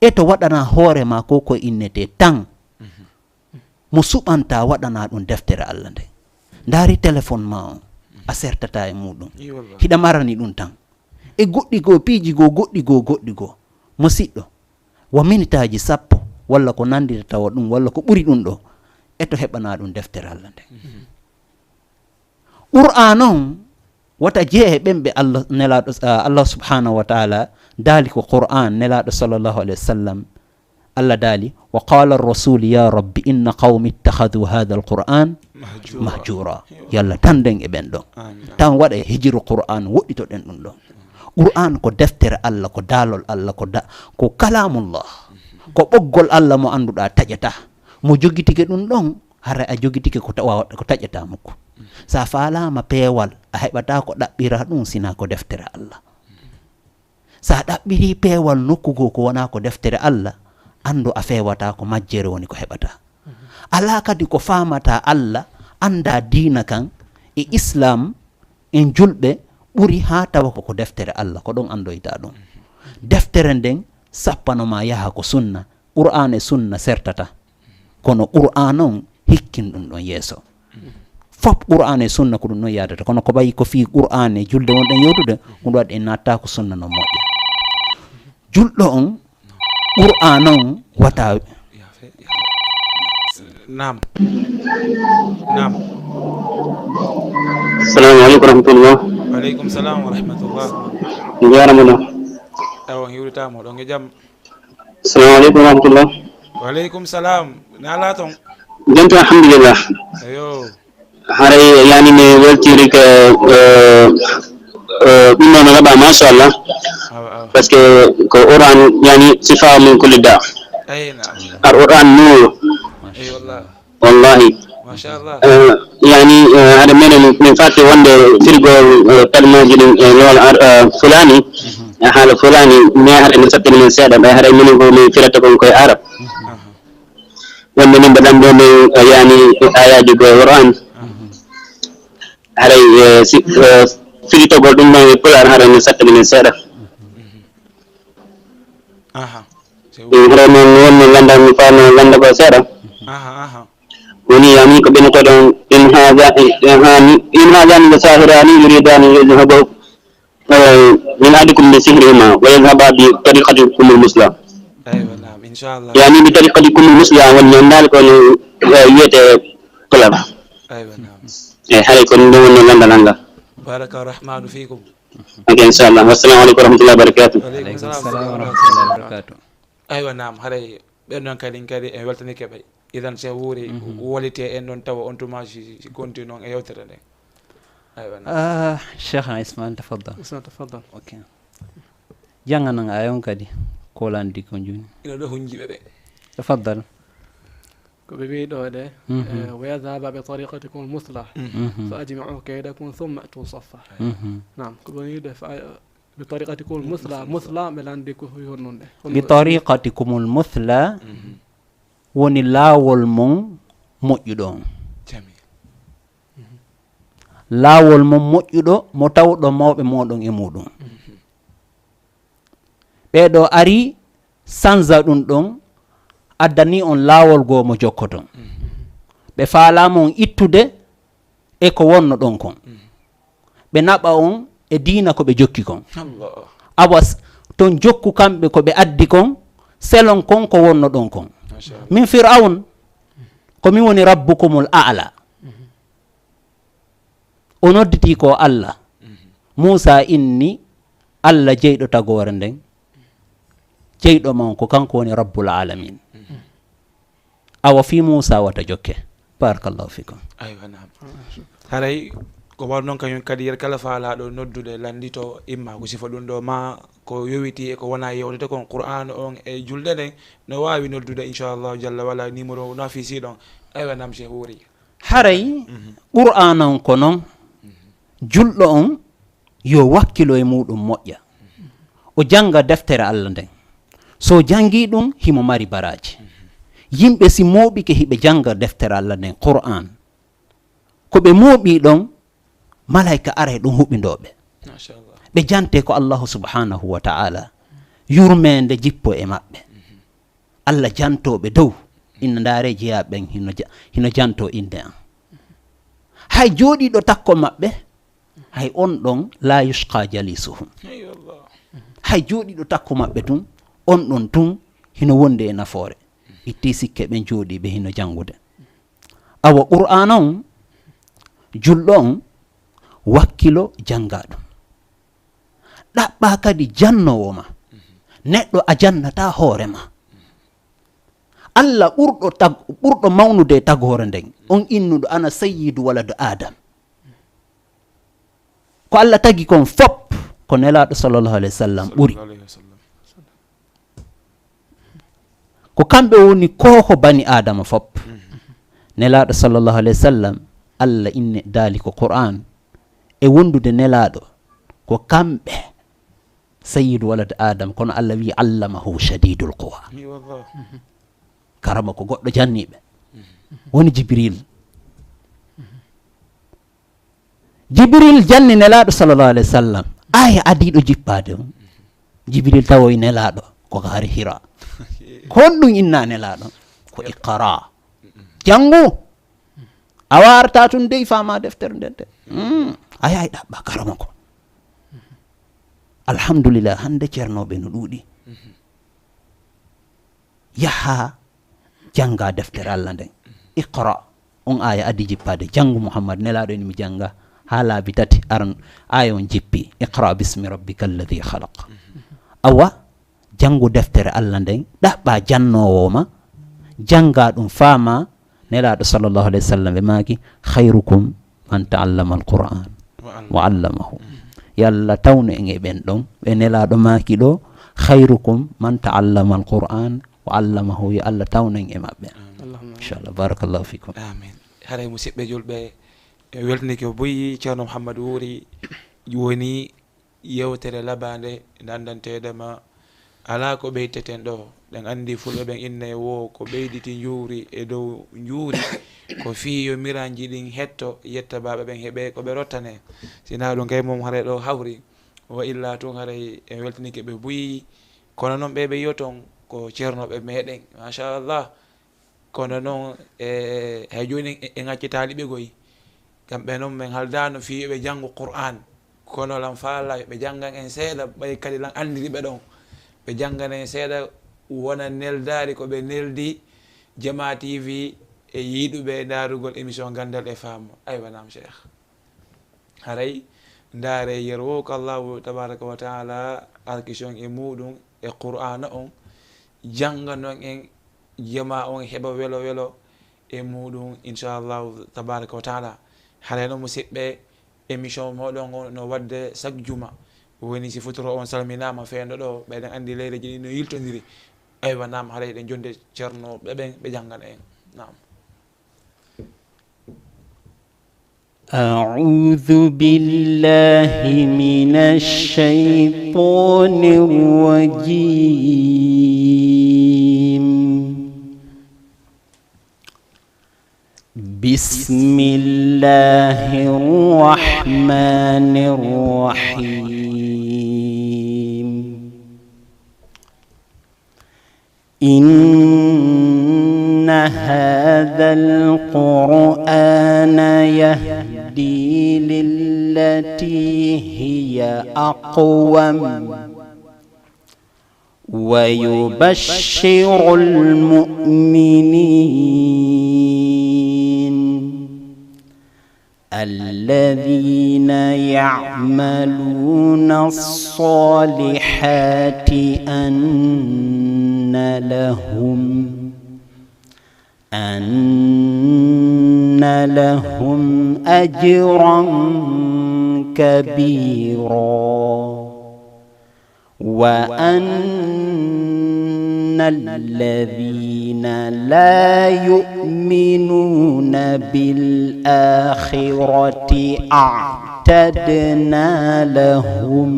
Eto waɗana hoore ma ko ko innete tan. Mo suɓanta waɗana ɗum deftere Allah nde. Ndaari téléphone ma on, a sertata e muɗum. Hiɗa marani ɗum tan. E goɗɗi goo, piiji goo, goɗɗi goo, goɗɗi goo. Musiɗɗo, wa minitaaji sappo, walla ko nanndita tawa ɗum, walla ko ɓuri ɗum ɗo. Eto heɓana ɗum deftere Allah nde. Qur'an on, wata jeye ɓen ɓe Allah, Nelaaɗo, ah, Allah subhanahu wa ta'ala daali ko Qur'an, Nelaaɗo sallallahu alayhi wa sallam Allah daali, "Wa qala ar-rasul ya rabbi inna qawmi ittakhadhu hadha al-Qur'an mahjura." Yo Allah tandu en e ɓen ɗon. Tan waɗa e hijiru Qur'an, woɗɗitoɗen ɗum ɗon. Qur'an ko deftere Allah, ko daalol Allah, ko da-, ko kalamullah. Ko ɓoggol Allah mo annduɗaa taƴataa. Mo jogitike ɗum ɗon, hara a jogitike ko tawa, ko taƴataa mukku. Sa faalaama peewal, a heɓataa ko ɗaɓɓiraa ɗum sinaa ko deftere Allah. Sa ɗaɓɓirii peewal nokku goo ko wonaa ko deftere Allah, anndu a feewataa, ko majjere woni ko heɓataa. Alaa kadi ko faamataa Allah, anndaa diina kan e Islaam en julɓe ɓuri haa tawa ko, ko deftere Allah, ko ɗon anndoytaa ɗum. Deftere nden sappano ma yaha ko sunna, Qur'aan e sunna sertata, kono Qur'aan on hikkin ɗum ɗon yeeso. Fop Qur'aan e sunna ko ɗum ɗon yaadata, kono ko ɓayi ko fii Qur'aan e julde wonɗen yewtude, ɗum waɗi en naattaa ko sunna non moƴƴa. Julɗo on, Qur'aan on wata. Naam. Naam. Assalamu aleykum wa rahmatullah. Wa aleykum salam wa rahmatullah. Mi jaarama ɗo. Ewa, on hiwritaama, ɗon e jam. Assalamu aleykum wa rahmatullah. Wa aleykum salam. Na ala ton? Jam tan, alhamdulillah. Eyo. Haray yani mi weltiri ko, eh, eh, ɗum noon naɓa, machallah. Awa, awa. Par ce que ko Qur'aan yani sifa mum ko lidda. Ay, naam. Al Qur'aan nuur. Ay, wallah. Wallahi. Machallah. Eh, yani, eh, haɗa menen min fatti wonde firgol, eh, kalmaaji ɗin e lowal ar-, eh, Fulaani, e haala Fulaani, mais haɗa min sattini men seeɗa, ɓay haɗa minen ko min firata kon koye Arab. Aha. Wonde min mbaɗan ɗo min, eh, yani, ayaaji ko e Qur'aan. Aha. Haray, eh, si, eh, firitogol ɗum ɗon e Pulaar, haray min sattini men seeɗa. Aha. Ɗum haray noon wonno lannda mi faano lannda ko seeɗa. Aha, aha. Woni, yani, ko ɓen ko ɗon, in haza, in ha-, in hazani la sahirani yuridani an yuzhiba, eh, min ahadikum bi sihrihima wa yadhhaba bi tariqatikumul musla. Aywa, naam, inchallah. Yani, bi tariqatikumul musla, woni noon daal ko no, eh, wiyete plan. Aywa, naam. Eh, haray ko ɗum ɗon wonno lannda lannda. Baraka rahmanu fikum. Ok, inchallah. Wassalamu aleykum wa rahmatullahi wa barakatuh. Wa aleykum salam wa rahmatullahi wa barakatuh. Aywa, naam, haray ɓen ɗon kadi, kadi en weltanike ɓe. Idan, Cheikh Wuri, mhm, wolite en ɗon tawa on tuma si, si continue on e yewtere nde. Aywa, naam. Ah, Cheikh Ismail, tafaddal. Ismail, tafaddal. Ok. Jannganan aaya on kadi, ko lanndi ko jooni. Ina ɗo hunjiɓe ɓe. Tafaddal. Ko ɓe wi'i ɗo de, mhm, eh, "Wa yadhhaba bi tariqatikum al-musla, mhm, fa ajmi'u kaydakum thumma atu saffa." Mhm. Naam, ko ɓe wi'i de fa, bi tariqatikum al-musla, musla, ɓe lanndi ko honɗum de? Honɗum bi tariqatikum al-musla, mhm, woni laawol mon moƴƴuɗo on. Jamil. Mhm. Laawol mon moƴƴuɗo mo tawɗo mawɓe mooɗon e muuɗum. Mhm. Ɓee ɗoo ari sanza ɗum ɗon, addani on laawol goo mo jokkoton. Ɓe faalaama on ittude e ko wonno ɗon kon. Ɓe naɓa on e diina ko ɓe jokki kon. Allah. Awa s-, ton jokku kamɓe ko ɓe addi kon, selon kon ko wonno ɗon kon. Masha Allah. Min Fir'awn, ko min woni Rabbukumul A'la. O nodditii ko Allah. Mhm. Muusaa inni Allah jeyɗo tagoore nden, jeyɗo mon ko kanko woni Rabbul Alamin. Mhm. Awa fii Muusaa wata jokke. Barakallahu fikum. Aywa, naam. Haray ko waɗ noon kañum kadi, yer kala faalaaɗo noddude lanndito, imma ko sifa ɗum ɗo, ma ko yowiti e ko wona yewtete kon, Qur'aanu on e julde nden, no waawi noddude, inchallahu jalla wala, numéro no affiche ɗon. Aywa, naam, Cheikh Wuri. Haray, mhm, Qur'aanan ko non, julɗo on yo wakkilo e muuɗum moƴƴa. O jannga deftere Allah nden. So o janngii ɗum, himo mari baraaji. Yimɓe si mooɓike hiɓe jannga deftere Allah nden, Qur'aan, ko ɓe mooɓii ɗon, malaa'ika aray ɗum huɓindoo ɓe. Machallah. Ɓe jante ko Allahu subhanahu wa ta'ala. Yurmeende jippo e maɓɓe. Allah jantoo ɓe dow. Inna ndaaree jeyaaɓe ɓen hino ja-, hino jantoo innde an. Hay jooɗiiɗo takko maɓɓe, hay on ɗon, la yushqa jalisuhum. Hay jooɗiiɗo takko maɓɓe tun, on ɗon tun hino wondi e nafoore. Ittii sikke ɓen jooɗiiɓe hino janngude. Awa Qur'aana on, julɗo on, wakkilo jannga ɗum. Ɗaɓɓaa kadi jannoowo ma. Neɗɗo a jannataa hoore ma. Allah ɓurɗo tag-, ɓurɗo mawnude e tagoore nden, on innuɗo ana sayyidu waladu Adam. Ko Allah tagi kon fop, ko Nelaaɗo sallallahu alayhi wa sallam ɓuri. Sallallahu alayhi wa sallam. Ko kamɓe woni koko bani Adama fop. Nelaaɗo sallallahu alayhi wa sallam, Allah inne daali ko Qur'an, e wondude Nelaaɗo, ko kamɓe sayyidu walad Adam, kono Allah wi, "Allamahu shadidul quwa." Ni wallah. Karama ko goɗɗo janniɓe. Woni Jibril. Jibril janni Nelaaɗo sallallahu alayhi wa sallam. Aya adiiɗo jippaade on. Jibril tawoy Nelaaɗo ko gaari Hira. Ko honɗum inna Nelaaɗo? Ko iqra. Janngu. A waarta tun dey faama deftere nden de. Mm. A yahay ɗaɓɓa karama ko. Alhamdulillah, hannde ceernooɓe no ɗuuɗi. Yaha jannga deftere Allah nden. Iqra. On aya adi jippaade. Janngu Muhammad, Nelaaɗo en mi jannga. Haa laabi tati aran aya on jippi. Iqra bismi rabbika alladhi khalaq. Awa, janngu deftere Allah nden. Ɗaɓɓa jannoowo ma. Jannga ɗum faama. Nelaaɗo sallallahu alayhi wa sallam ɓe maaki, "Khayrukum man ta'allama al-Qur'an wa allamahu." Yo Allah tawnu en e ɓen ɗon. Ɓe Nelaaɗo maaki ɗo, "Khayrukum man ta'allama al-Qur'an wa allamahu." Yo Allah tawnu en e maɓɓe. Allahumma amin. Inchallah. Barakallahu fikum. Amin. Haray musidɓe julɓe, e weltini ko buyi Ceerno Muhammad Wuuri woni yewtere labande ndandanteeɗo ma. Alaa ko ɓeyteten ɗo. Ɗen anndi fulɓe ɓen inne wo ko ɓeyditi njuuri e dow njuuri. Ko fii yo miranji ɗin hetto, yetta baaɓe ɓen heɓe ko ɓe rottane. Sinaa ɗum kay mum haray ɗo hawri. Wa illa tun haray en weltinike ɓe buyi. Kono non ɓe ɓe yi'oton ko ceernooɓe meɗen. Machallah. Kono non, e, hay jooni en, en accitaali ɓe goy. Kamɓe non men haldaano fii yo ɓe janngu Qur'an. Kono lan faala yo ɓe janngan en seeɗa, ɓay kadi lan anndiri ɓe ɗon. Ɓe janngana en seeɗa wona neldaari ko ɓe neldi Jamaa T V e yiɗuɓe ndaarugol émission Ganndal e Faamu. Aywa, naam, Cheikh. Haray ndaare yer wo ko Allahu tabaraka wa taala alkison e muɗum e Qur'aana on, jannganon en jama on heɓa welo welo e muɗum, inchallahu tabaraka wa taala. Haray no musidɓe, émission moɗon on no wadde chaque juma. Woni si futuro on salminaama feendo ɗo, ɓeɗen anndi leyreji ɗi no yiltondiri. Aywa, naam, haray ɗen jonde ceerno ɓe ɓen ɓe janngana en. Naam. أعوذ بالله من الشيطان الرجيم. بسم الله الرحمن الرحيم. إن هذا القرآن يهدي للتي هي أقوم ويبشر المؤمنين الذين يعملون الصالحات أن لهم، أن لهم أجرا كبيرا. وأن الذين لا يؤمنون بالآخرة أعتدنا لهم،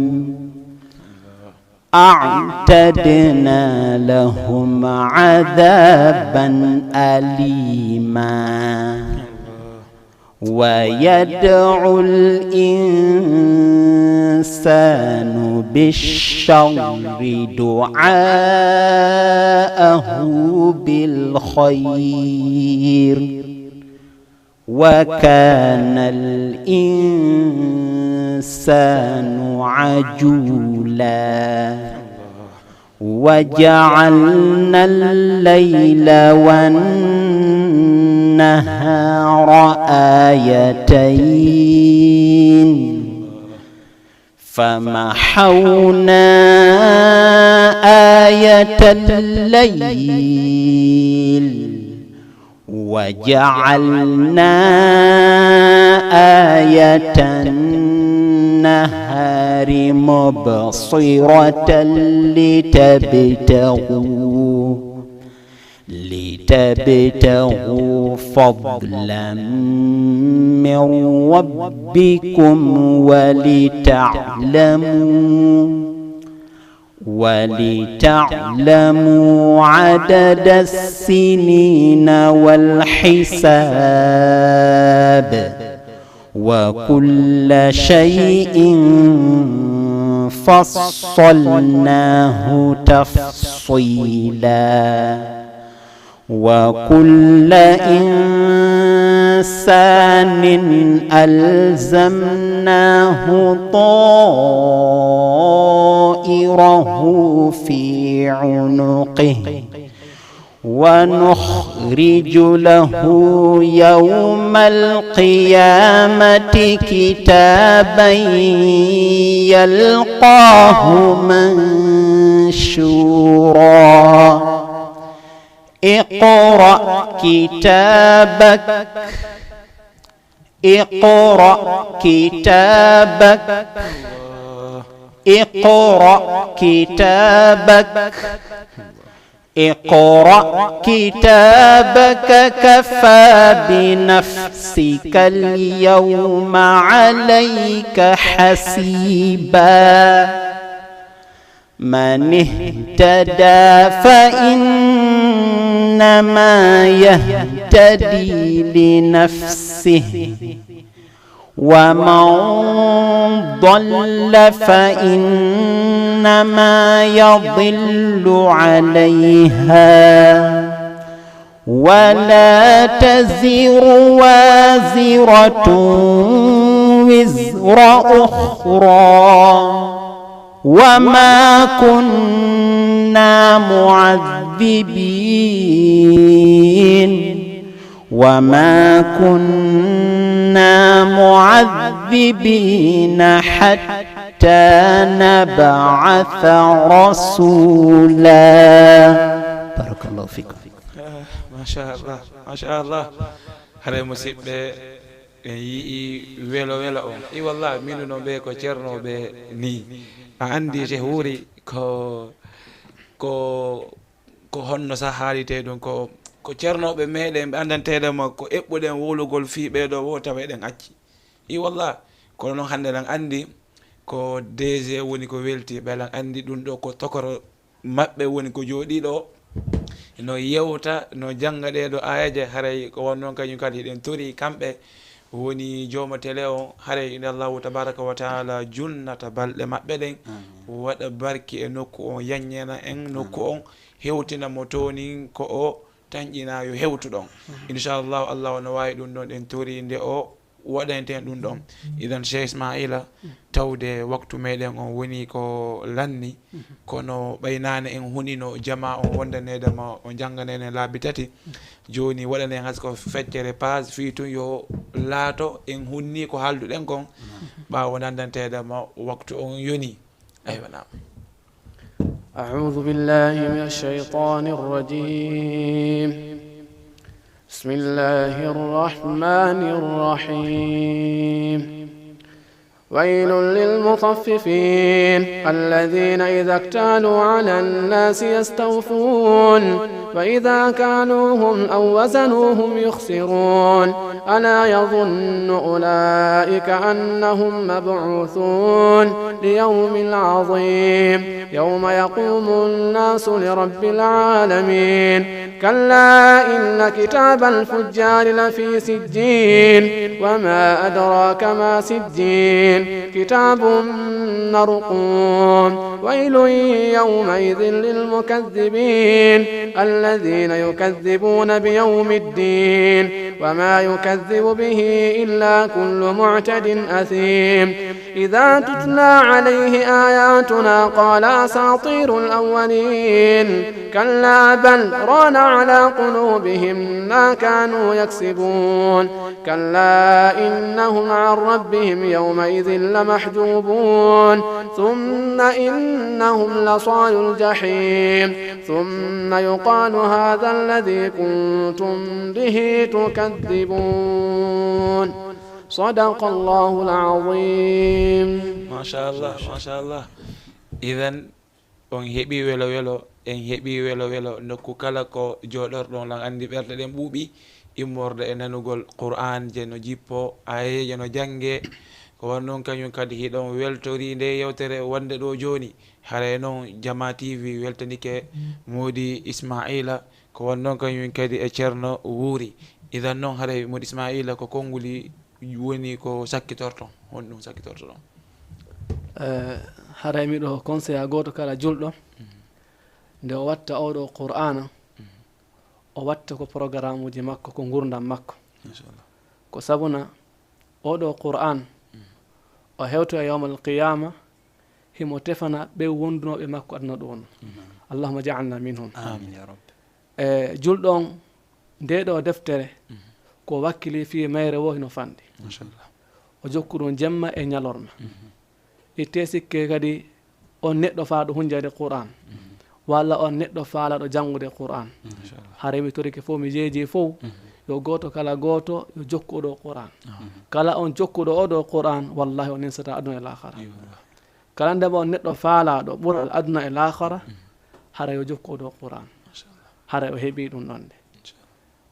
أعتدنا لهم عذابا أليما. ويدعو الإنسان بالشر دعاءه بالخير، وكان الإنسان عجولا. وجعلنا الليل والنهار آيتين، فمحونا آية الليل وجعلنا آية النهار مبصرة لتبتغوا لتبتغوا فضلا من ربكم ولتعلموا ولتعلموا عدد السنين والحساب وكل شيء فصلناه تفصيلا وكل إنسان ألزمناه طائره في عنقه ونخرج له يوم القيامة كتابا يلقاه منشورا اقرأ كتابك اقرأ كتابك اقرأ كتابك اقرأ كتابك كفى بنفسك اليوم عليك حسيبا من اهتدى فإنما يهتدي لنفسه ومن ضل فإنما يضل عليها ولا تزر وازرة وزر أخرى وما كنا معذبين وما كنا معذبين حتى نبعث رسولا. بارك الله فيكم. Ah, machallah, machallah. Haray musidɓe, en yii welo welo on. I wallah, minu no ɓe ko ceernooɓe ni. A anndi, Cheikh Wuri, ko ko ko honno sa haalite ɗum, ko ko ceernooɓe meɗen ɓe anndanteeɗe ma ko eɓɓuɗen wowlugol fii ɓee ɗoo wo tawa eɗen acci. I wallah. Kono noon hannde lan anndi ko D G woni ko welti ɓe, lan anndi ɗum ɗo ko tokoro maɓɓe woni ko jooɗii ɗo no yewta, no jannga ɗee ɗo aayaje. Haray ko won noon kañum kadi hiɗen tori kamɓe woni jooma tele on, haray inde Allahu tabaraka wa taala julnata balɗe maɓɓe ɗen, waɗa barki e nokku on, yaññana en nokku on, hewtina mo toonin ko o tanƴina yo hewtu ɗon. Inchallahu, Allahu no waawi ɗum ɗon, en tori nde o waɗanten ɗum ɗon. Idan Cheikh Ismaila, tawde waktu meɗen on woni ko lanni, kono ɓay naane en hunino jama on wondaneede ma o jannganene laabi tati. Jooni waɗanen hasko feccere page fii tun yo laato en hunni ko haalduɗen kon ɓaawo nandanteede ma waktu on yoni. Aywa, naam. أعوذ بالله من الشيطان الرجيم. بسم الله الرحمن الرحيم. ويل للمطففين الذين إذا اكتالوا على الناس يستوفون وإذا كالوهم أو وزنوهم يخسرون. ألا يظن أولئك أنهم مبعوثون ليوم عظيم يوم يقوم الناس لرب العالمين. كلا إن كتاب الفجار لفي سجين وما أدراك ما سجين كتاب مرقوم. ويل يومئذ للمكذبين الذين يكذبون بيوم الدين وما يكذب به إلا كل معتد أثيم. إذا تتلى عليه آياتنا قال أساطير الأولين. كلا بل ران على قلوبهم ما كانوا يكسبون. كلا إنهم عن ربهم يومئذ لمحجوبون. ثم إنهم لصال الجحيم. ثم يقال هذا الذي كنتم به تكذبون. صدق الله العظيم. Machallah, machallah. Idan, on heɓi welo welo, en heɓi welo welo nokku kala ko jooɗorɗon, lan anndi ɓerɗe ɗen ɓuuɓi. Immorde e nanugol Qur'an je no jippo, ayeeje no jannge. Ko wan non kañum kadi hiɗon weltori nde yewtere wonde ɗo jooni. Haray non Jama T V weltanike Modi Ismaila, ko wan non kañum kadi e Ceerno Wuuri. Idan non haray Modi Ismaila, ko konnguli woni ko sakkitorton, honɗum sakkitortoɗon? Eh, haray miɗo conseilla gooto kala julɗo, nde o watta oɗo Qur'ana, o watta ko programuji makko, ko ngurdam makko. Machallah. Ko sabuna oɗo Qur'an o hewto e yawmal qiyama, himo tefana ɓe wondunooɓe makko aduna ɗo wonno. Allahumma ja'alna minhum. Amin ya rabbi. E julɗo on, nde ɗo deftere ko wakkili fii mayre wo hino fanɗi. Machallah. O jokku ɗum jemma e ñalorma. Itte sikke kadi on neɗɗo faaɗo hunjade Qur'an, walla on neɗɗo faalaɗo janngude Qur'an. Machallah. Haray mi torike fof, mi jeeji fof, yo gooto kala gooto yo jokku oɗo Qur'an. Kala on jokkuɗo oɗo Qur'an, wallahi on ninsata aduna e laakhara. Kala ndema on neɗɗo faalaɗo ɓural aduna e laakhara, haray yo jokku oɗo Qur'an. Haray o heɓi ɗum ɗon de.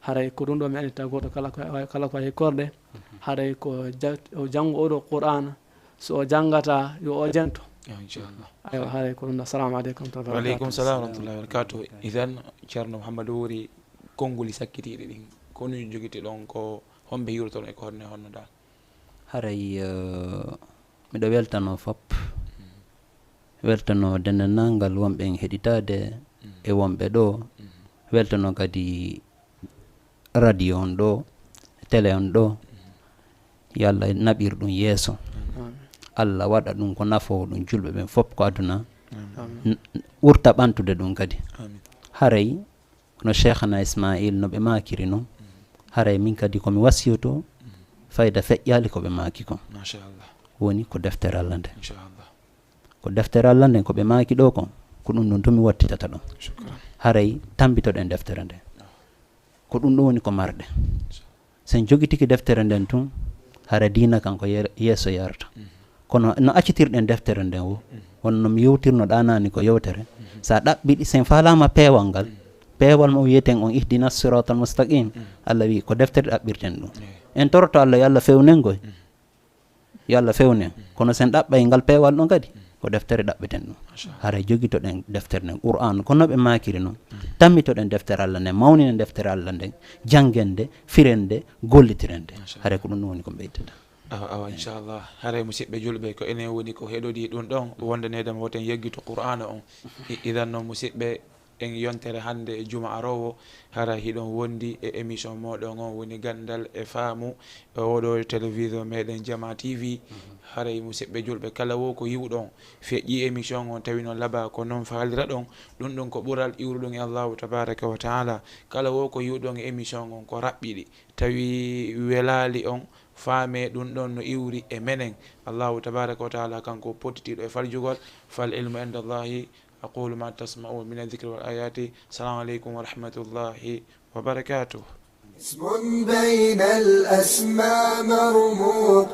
Haray ko ɗum ɗo mi anita gooto kala ko, kala ko heɓi korɗe, haray ko ja-, o janngo oɗo Qur'ana, so o janngata yo o jento. Yo, inchallah. Aywa, haray ko ɗum ɗo. Assalamu aleykum wa rahmatullahi wa Wa aleykum barakatuh. Salam wa rahmatullahi wa barakatuh. Idan, Ceerno Mouhamadou Wuuri, konnguli sakkitiiɗi ɗin, ko honɗum jogitiɗon, ko homɓe hiwrotoɗon e ko honne honno dal? Haray eh, miɗo weltanoo fop, weltanoo denndaangal wonɓe en heɗitaade e wonɓe ɗo, weltanoo kadi radio on ɗo, télé on ɗo. Yo Allah naɓir ɗum yeeso, Allah waɗa ɗum ko nafoowo ɗum julɓe ɓen fop ko aduna, n- n- ɓurta ɓantude ɗum kadi. Amin. Haray no Cheikhana Ismail no ɓe maakiri non, haray min kadi ko mi wasiyoto, fayda feƴƴaali ko ɓe maaki kon. Machallah. Woni ko deftere Allah nde. Inchallah. Ko deftere Allah nden ko ɓe maaki ɗo kon, ko ɗum ɗum tumi wattitata ɗum. Shukran. Haray tambitoɗen deftere nden. Ko ɗum ɗum woni ko marɗen. Sen jogitiki deftere nden tun, hara diina kan ko yer- yeeso yarata. Kono no accitirɗen deftere nden wo, wonno mi yewtirno ɗanani ko yewtere, sa ɗaɓɓiɗi, sen falama peewal ngal, peewal mo wiyeten on ihdina siratal mustaqim, Allah wi ko deftere ɗaɓɓirten ɗum. En toroto Allah yo Allah fewnen ngoy, yo Allah fewnen. Kono sen ɗaɓɓay ngal peewal ɗon kadi, ko deftere ɗaɓɓeten ɗum. Haray jogitoɗen deftere nden Qur'an, ko no ɓe makiri non. Tammitoɗen deftere Allah nden, mawninen deftere Allah nden, janngen nde, firen nde, gollitiren nde. Haray ko ɗum ɗum woni ko ɓeydata. Awa, awa, inchallah. Haray musidɓe julɓe, ko enen woni ko heɗodi ɗum ɗon, wonde nede mo woten yeggito Qur'ana on. I- idan noon musidɓe, en yontere hannde e juma arowo, hara hiɗon wondi e émission moɗon on woni Ganndal e Faamu, e oɗo télévision meɗen Jama T V. Haray musidɓe julɓe, kala wo ko yiwɗon feƴƴi émission on, tawi noon laba ko noon faalira ɗon, ɗum ɗum ko ɓural iwruɗum e Allahu tabaraka wa taala. Kala wo ko yiwɗon e émission on ko raɓɓiɗi, tawi welaali on, faame ɗum ɗon no iwri e menen. Allahu tabaraka wa taala kanko pottitiiɗo e faljugol. Fal ilmu inda Allahi. أقول ما تسمعون من الذكر والآيات. السلام عليكم ورحمة الله وبركاته. اسم بين الأسماء مرموق.